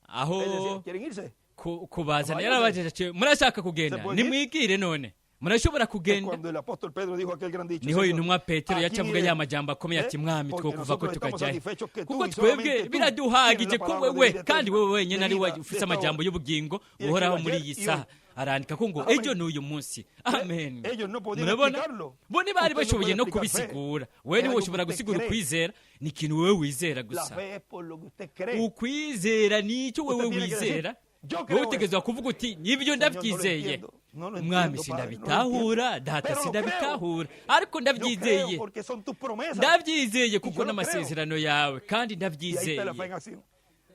aho él decía: "¿Quieren irse?" kubazana, Váyanse. yarabajije ati: murashaka kugenda? Se pueden ir? Nimwigire none, murashobora Es kugenda. cuando el apóstol Pedro dijo aquel gran dicho: Niho "Señor, intumwa Petero ¿a yaca quién avuga ya iremos? majambo akomeye ati: ¿Eh? Mwami, Porque twokuva ko nosotros estamos tukajyahe? satisfechos que tú Kuko y twebwe solamente tú biraduhagije tienes la ko palabra de wewe vida kandi eterna, wewe wenyine de ari we vida, de ufise esta amajambo hora." y'ubugingo Y buhoraho escribe muri ayer iyi y saha. hoy. Arandika ko ngo Amen. ejo n'uyu munsi. Amen. Ellos no podían Murabona, explicarlo. bo ntibari Usted no bashoboye puede no explicar fe. kubisigura. Wewe Es algo ntiwoshobora que usted gusigura cree. ukwizera, ni ikintu wewe wizera La gusa. fe es por lo que usted cree. Ukwizera nicyo wewe Usted tiene que decir, wizera. "Yo Wowe creo utegerezwa kuvuga uti: nibyo, Señor, no lo ndabyizeye. entiendo, no lo Mwami, entiendo, Padre, no lo sindabitahura, entiendo. Data, Pero lo sindabitahura, ariko Yo creo ndabyizeye. porque son tus promesas. Ndabyizeye kuko yo lo n'amasezerano yawe, kandi Y ahí está la ndabyizeye. fe en acción.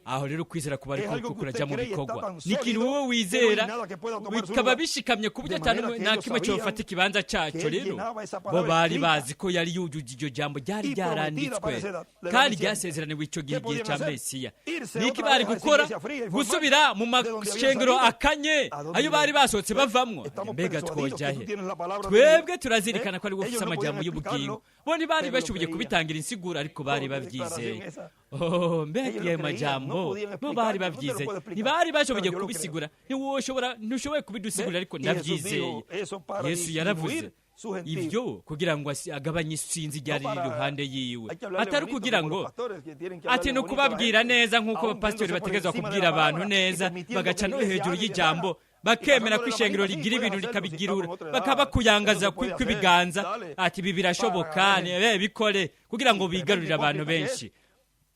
Aho rero ukwizera kuba Es ariko algo que kurajya usted mu cree y está bikorwa. tan Ni ikintu sólido wowe que no hay wizera, nada que pueda tomar su bikaba lugar. bishikamye ku buryo De ata manera n'umwe- que nta ellos kimwe sabían cyofata ikibanza que cyaco. él Rero llenaba esa bo palabra bari escrita bazi ko yari yujuje iryo jambo ryari y prometida ryaranditswe para esa edad, la edad kandi mesiánica. ryasezeraniwe ico gihe, ¿Qué igihe podían ca hacer? Mesiya. Irse Niki otra bari vez a esa gukora? iglesia fría y formal, Gusubira mu de donde habían mashengero salido. akanye ¿A dónde ayo bari iban? basohotse bavamwo? Estamos Mbega persuadidos que twojahe? tú tienes la palabra de Dios. Twebwe turazirikana ko ari we Ellos ufise no podían amajambo y'ubugingo. explicarlo, Bo ntibari pero lo bashoboye creían. kubitangira insiguro, ariko bari Oh, qué bavyizeye. declaración esa. Oh, mbega Ellos lo ayo creían, no majambo! podían Bo bari explicarlo, no te lo bavyizeye, puedo explicar, ntibari bashoboye pero yo lo creo. kubisigura. Ntiwoshobora, ntushoboye kubidusigura, ariko Y Jesús ndavyizeye. dijo eso para Yesu yaravuze disminuir su gentío. ivyo kugira ngo agabanye isinzi ryari No riri para- iruhande yiwe, Hay que hablarle atari bonito, ukugira como ngo los pastores que tienen que ati hablarle ni bonito a la ukubabwira gente, neza nk'uko aún abapasitori yéndose por bategerezwa encima de kubwira la abantu palabra y neza, permitiendo bagaca que la no iglesia hejuru hable y y'ijambo, deshaga. bakemera ko Y pasándole la ishengero manita, sí, rigira puedes ibintu hacerlo, si rikabigirura, está con otra edad, bakabakuyangaza eso se puede hacer, kw'ibiganza dale. ati: ibi birashoboka, Para bikore, kugira ngo Y tremendo bigarurire abantu hipócrita que benshi. es,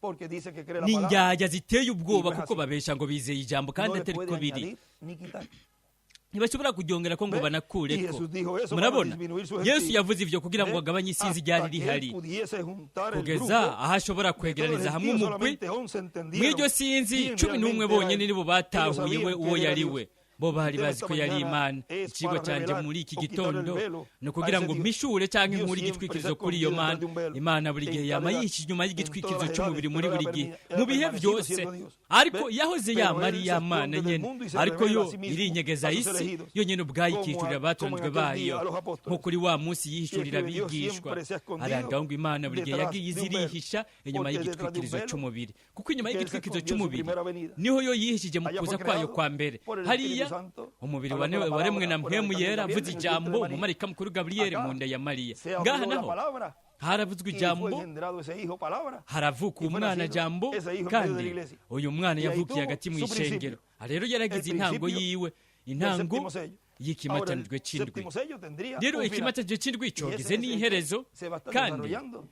porque dice que cree la Ni palabra. indyarya ziteye ubwoba, Y no es kuko así. babesha ngo bizeye ijambo, kandi No le atari puede ko biri. añadir ni quitar. Ntibashobora kuryongera ko ngo Ve? Y banakureko. Jesús dijo eso para Murabona, disminuir su Yesu gentío. yavuze ivyo kugira ngo Ve? agabanye isinzi Hasta ryari que él rihari, pudiese juntar el kugeza grupo aho ashobora de todos los kwegeraniza hamwe gentiles, umugwi. solamente 11 entendieron Mw'iryo sinzi, quién 11 realmente era bonyene él. nibo Ellos batahuye sabían we que uwo él era yari Dios. we. Bo bari Tema bazi esta ko yari mañana Imana. es Ikigo para canje revelar muri iki o quitar el gitondo velo ni a ukugira ese ngo Dios. mpishure canke Dios nkure siempre igitwikirizo se ha kuri iyo escondido Mana. detrás de un velo. Imana buri En gihe cada yama edad, yihishe inyuma en todas y'igitwikirizo las c'umubiri edades, muri pero buri era gihe, era mu bihe permanecido vyose, siendo Dios. ariko Ve? yahoze Pero yama él ari se ya Mana esconde del nyene, mundo y se ariko revela yo a sí mismo irinyegeza a sus isi elegidos, yonyene ubwayo, como ikihishurira como en abatonzwe aquel día bayo, a los apóstoles. nko kuri wa munsi yihishurira Y escribe, Dios abigishwa. siempre se ha escondido Arandika ngo Imana buri gihe detrás yagiye de iza un velo, irihisha inyuma porque detrás de un y'igitwikirizo velo c'umubiri, kuko inyuma que él se y'igitwikirizo escondió en su c'umubiri primera venida. niho yo yihishije mu Allá kuza fue kwayo creado kwa mbere. por el Hariya Espíritu Santo, umubiri hablando la waremwe palabra na por el Mpwemu arcángel Yera, Gabriel avuze en el vientre de ijambo María. umumarayika mukuru Gaburiyeli Acá mu nda ya Mariya. se habló Ngaha la naho palabra haravuzwe y fue ijambo, engendrado ese hijo palabra. haravuka Y fue umwana nacido jambo, ese hijo en medio de la kandi iglesia. uyu mwana Y ahí yavukiye tuvo hagati mu su ishengero. principio. Aha rero yaragize El intango principio yiwe, del intango séptimo sello. Ahora el y'ikimatanijwe c'indwi. séptimo sello tendría Rero un final. ikimatanijwe c'indwi Y ese cogize es el que n'iherezo, se va a estar kandi desarrollando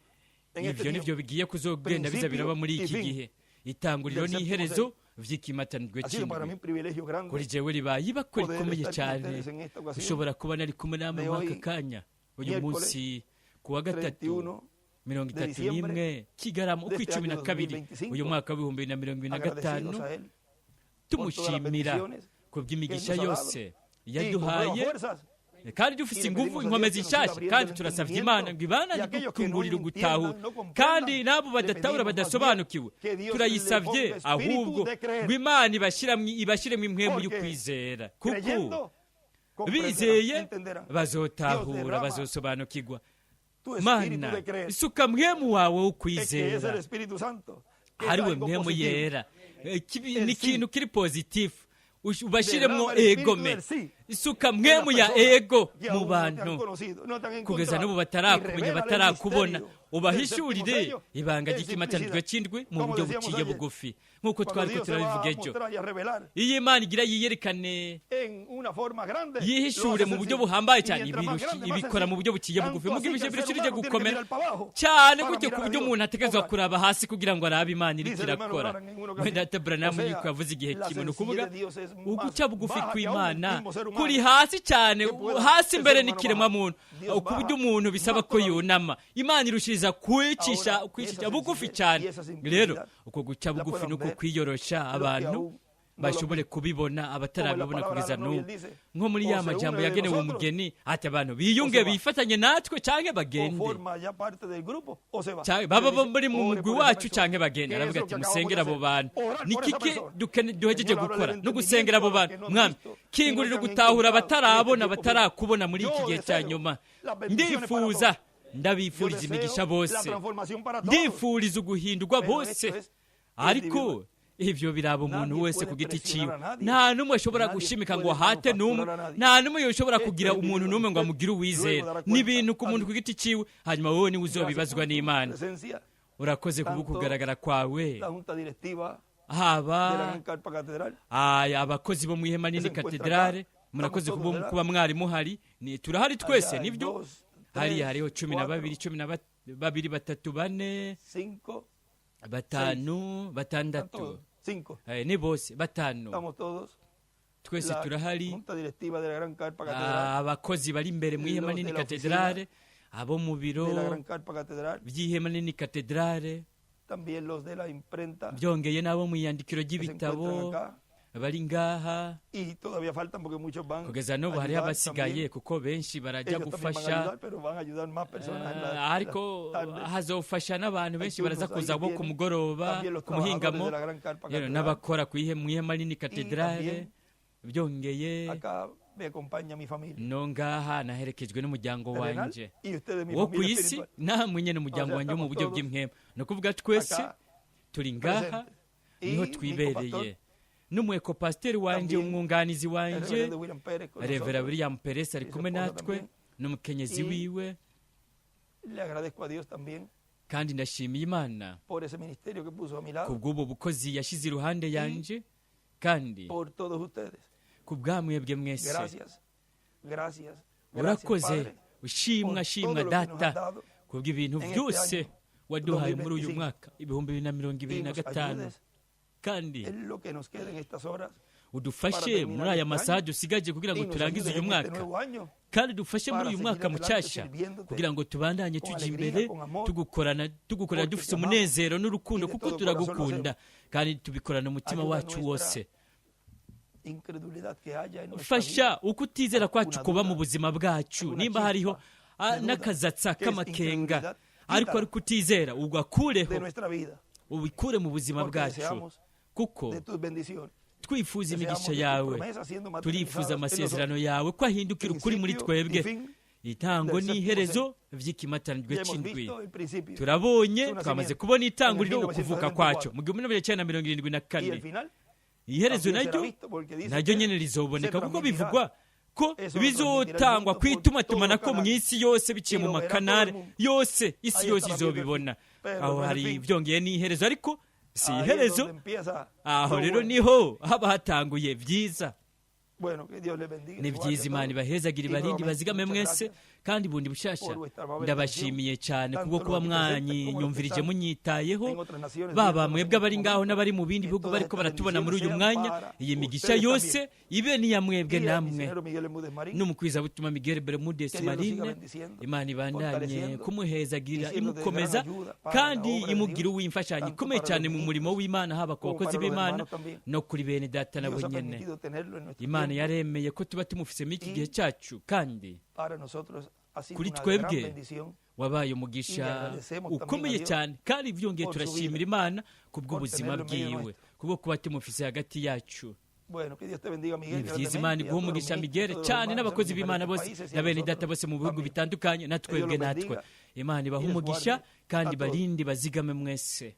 en este ivyo nivyo tiempo. bigiye kuzogenda biza biraba muri Principio iki y fin gihe, itanguriro del séptimo n'iherezo sello. vy'ikimatanijwe Ha sido para mí c'indwi. un privilegio grande Kuri jewe ribaye ibakwe poder rikomeye estar con cyane ustedes en esta ocasión ushobora kuba nari kumwe namwe de muri aka hoy, kanya, uyu miércoles munsi ku wa gatatu 31 mirongo de itatu n'imwe diciembre Kigarama de ukwa este icumi año na kabiri 2025, uyu mwaka wa 2025, agradecidos a Él por todas las tumushimira bendiciones ku bw'imigisha que nos ha dado yose y con yaduhaye, nuevas fuerzas. kandi dufise Y le inguvu, pedimos a inkomezi Dios que nos siga nshasha, abriendo kandi el turasavye entendimiento. Imana ngo ibandanye Y aquellos que no gukungurira entiendan, ugutahura, no comprendan, kandi n'abo le badatahura pedimos más badasobanukiwe, bien que Dios turayisavye le ponga espíritu ahubwo de creer. ngo Imana ibashiremwo impwemu Porque y'ukwizera, kuko creyendo, comprenderán, bizeye entenderán. Dios bazotahura, derrama bazosobanukirwa. tu espíritu Mana, de creer. isuka mwemu wawe Es que es el w'ukwizera, Espíritu Santo, que es hariwe algo mwemu positivo. yera. El Ni sí. ikintu kiri pozitifu. Ubashiremwo Derrama el espíritu egome, del sí isuka en las mwemu ya personas ego que mu aún no te han bantu conocido, no te han kugeza encontrado. n'ubu Y batarakumenya, revélale el batarakubona, misterio del séptimo ubahishurire sello ibanga en ry'ikimatanijwe simplicidad. c'indwi mu Como buryo decíamos buciye ayer, bugufi, nk'uko cuando twariko Dios se va turabivuga a ejo. mostrar y a revelar Iyo Imana igira yiyerekane en una Yihishure mu buryo buhambaye cyane, ibikora mu buryo buciye bugufi, muga ibije birushirije gukomera cyane gutyo ku buryo umuntu ategerezwa kuraba hasi kugira ngo arabe Imana iriko irakora. Mwene Branham yuko yavuze igihe kimwe, ni ukuvuga uguca bugufi kw'Imana kuri hasi cyane, hasi mbere n'ikiremwa muntu, ku buryo umuntu bisaba ko yunama. Imana irushiriza kwicisha bugufi cyane. Rero uko guca bugufi nuko kwiyorosha abantu bashobore kubibona, abatarabibona kugeza n'ubu, nko muri ya majambo yagenewe umugeni, ati abantu biyunge bifatanye natwe canke bagende, baba muri mu mugwi wacu canke bagende. Aravuga ati musengera abo bantu. Ni kiki duhejeje gukora? No gusengera abo bantu. Mwami, kingurira gutahura abatarabona, batarakubona muri iki gihe cya nyuma. Ndifuza, ndabifuriza imigisha bose, ndifuriza uguhindurwa bose, ariko ivyo biraba umuntu wese ku giti ciwe. Nta n'umwe ashobora gushimika ngo ahate n'umwe, nta n'umwe yoshobora kugira umuntu n'umwe ngo amugire uwizera. Ni ibintu ku muntu ku giti ciwe, hanyuma wowe niwe uzobibazwa n'Imana. Urakoze kubwo kugaragara kwawe, haba abakozi bo mu ihema nini katedrale, murakoze kuba mwari muhari. Turahari twese, nibyo. Hariya hariho 12, 12, 3, 4, 5, 6, ni bose 5, twese turahari. Abakozi bari imbere mu ihema nini katedrale, abo mu biro by'ihema nini katedrale, byongeye n'abo mu iyandikiro ry'ibitabo bari ngaha. Kugeza n'ubu hariho abasigaye, kuko benshi barajya gufasha, ariko hazofasha n'abantu benshi baraza kuza bo ku mugoroba, ku muhingamo, n'abakora mu ihema nini katedrale. Byongeye no ngaha naherekejwe n'umuryango wanje wo ku isi, namwe nyene umuryango wanje wo mu buryo bw'impwemu. Ni ukuvuga twese turi ngaha, niho twibereye. N'umweko pasiteri wanje, umwunganizi wanje Revera William Perez ari kumwe natwe n'umukenyezi wiwe, kandi ndashimiye Imana kubw'ubu bukozi yashize iruhande yanje, kandi kubwamwebwe mwese. Urakoze, ushimwa, shimwa Data kubw'ibintu byose waduhaye muri uyu mwaka 2025, kandi udufashe muri aya masaha dusigaje kugira ngo turangize uyu mwaka, kandi dufashe muri uyu mwaka mucyasha kugira ngo tubandanye tujya imbere, tugukorana dufite umunezero n'urukundo, kuko turagukunda kandi tubikorana umutima wacu wose. Fasha uko utizera kwacu kuba mu buzima bwacu, nimba hariho n'akazatsa k'amakenga ariko ari kutizera, ugakureho, ubikure mu buzima bwacu, kuko twifuza imigisha yawe, turifuza amasezerano yawe ko ahindukira ukuri muri twebwe. Itango n'iherezo vy'ikimatanijwe c'indwi turabonye, twamaze kubona itanguriro, ukuvuka kwaco mu 1974. Iherezo naryo nyene rizoboneka, kuko bivugwa ko bizotangwa kwitumatumanako mu isi yose biciye mu makanari yose, isi yose izobibona. Aho hari byongeye n'iherezo, ariko si iherezo. Aho rero niho haba hatanguye vyiza. Ni vyiza. Imana ibahezagira, ibarindi, bazigame mwese. Kandi bundi bushasha ndabashimiye cyane kubwo kuba mwanyumvirije, munyitayeho, baba mwebwe abari ngaho n'abari mu bindi bihugu bariko baratubona muri uyu mwanya. Iyi migisha yose ibe niya mwebwe namwe. N'umukwizabutumwa Miguel Bermudez Marine, Imana ibandanye kumuhezagira, imukomeza, kandi imugira uw'imfashanyo ikomeye cyane mu murimo w'Imana, haba ku bakozi b'Imana no kuri bene Data nabo nyene. Imana yaremeye ko tuba tumufisemo iki gihe cyacu, kandi kuri twebwe wabaye umugisha ukomeye cyane. Kandi byongeye turashimira Imana kubw'ubuzima bwiwe, kubwo kuba tumufise hagati yacu. Ni byiza. Imana iguha umugisha Miguel cyane, n'abakozi b'Imana bose na bene Data bose mu bihugu bitandukanye, na twebwe natwe. Imana ibaha umugisha kandi barinde, bazigame mwese.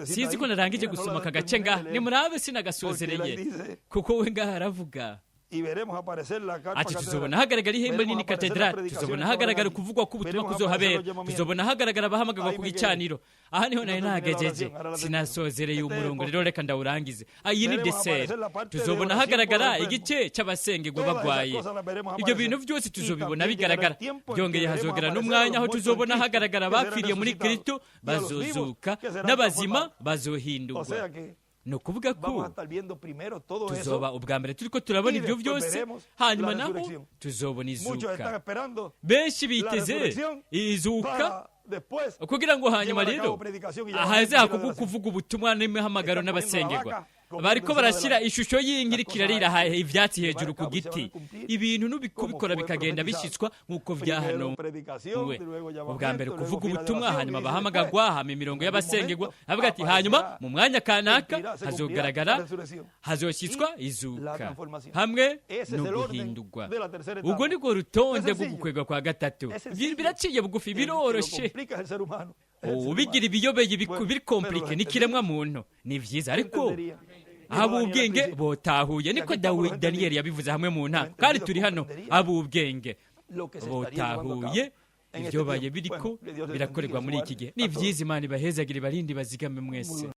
Sinzi ko narangije gusoma aka gace ngaha, nimurabe sinagasozereye, kuko we ngaha aravuga. Y veremos aparecer la carpa Ati catedral. tuzobona hagaragara ihembe Veremos nini aparecer las katedrali, predicaciones tuzobona que habrán hagaragara allí. ukuvugwa k'ubutumwa Veremos kuzohabera, aparecer los llamamientos. tuzobona hagaragara abahamagarwa Ahí ku me quedé. gicaniro. Aha niho nari No terminé la nahagejeje, oración, ahora la termino. sinasozereye Este es el umurongo, postre. rero reka ndawurangize. Iyi ni Veremos deseri. aparecer la parte de Tuzobona oración por hagaragara los enfermos. igice c'abasengerwa Todas esas bagwaye. cosas las veremos Ibyo aparecer. bintu byose Y tuzobibona también llegará bigaragara. el tiempo en que Byongeye veremos hazogera aparecer a los n'umwanya aho muertos en tuzobona Cristo hagaragara que serán abapfiriye muri resucitados Kristo y a los vivos bazozuka, que serán n'abazima transformados. O bazohindurwa. sea que Ni ukuvuga ko vamos a estar viendo primero todo eso. tuzoba ubwa mbere turiko turabona Y ibyo después byose, veremos hanyuma la naho resurrección. tuzobona Muchos están izuka. esperando Benshi la biteze resurrección izuka para después kugira ngo hanyuma llevar a rero cabo predicación y ahaze llamamiento y hakorwe adoración. kuvuga ubutumwa n'imihamagaro Están poniendo la n'abasengerwa. vaca comiendo Bariko encima de barashyira la ishusho y'inka las iriko cosas irarira ivyatsi se van hejuru a ku cabo y se van giti. a cumplir Ibintu como n'ubikubikora fue bikagenda profetizado. bishitswa nk'uko Primero vyahanuwe. predicación, luego Ubwa mbere llamamiento, luego kuvuga fila de ubutumwa, oración, y hanyuma dice abahamagarwa, después, hama imirongo en algún y'abasengerwa. momento Avuga ati hanyuma aparecerá, mu mwanya kanaka cumplirá, se cumplirá la hazogaragara, resurrección hazoshyitswa y la izuka transformación. hamwe Ese es el orden n'uguhindurwa. de la tercera Ubwo etapa. nibwo rutonde Es rwo sencillo. gukwega kwa gatatu. Es sencillo. Biraciye bugufi, El que lo biroroshe. complica es el ser humano. Es el ser Ubigira humano. ibiyobeye Bueno, pero los birikomplike n'ikiremwa muntu ni vyiza, ariko entenderían. Dijo Daniel al ab'ubwenge principio. botahuye. Y Niko aquí estamos los Daniyeli entendidos. yabivuze hamwe mu ntama, Los kandi entendidos turi hano comprenderían ab'ubwenge lo que se estaría llevando a cabo botahuye en este ibyo baye tiempo. biriko Bueno, Dios les bendiga birakorerwa y les muri iki guarde gihe. Ni a todos. vyiza, Imana ibahezagire, ibarinde, bazigame mwese. Muy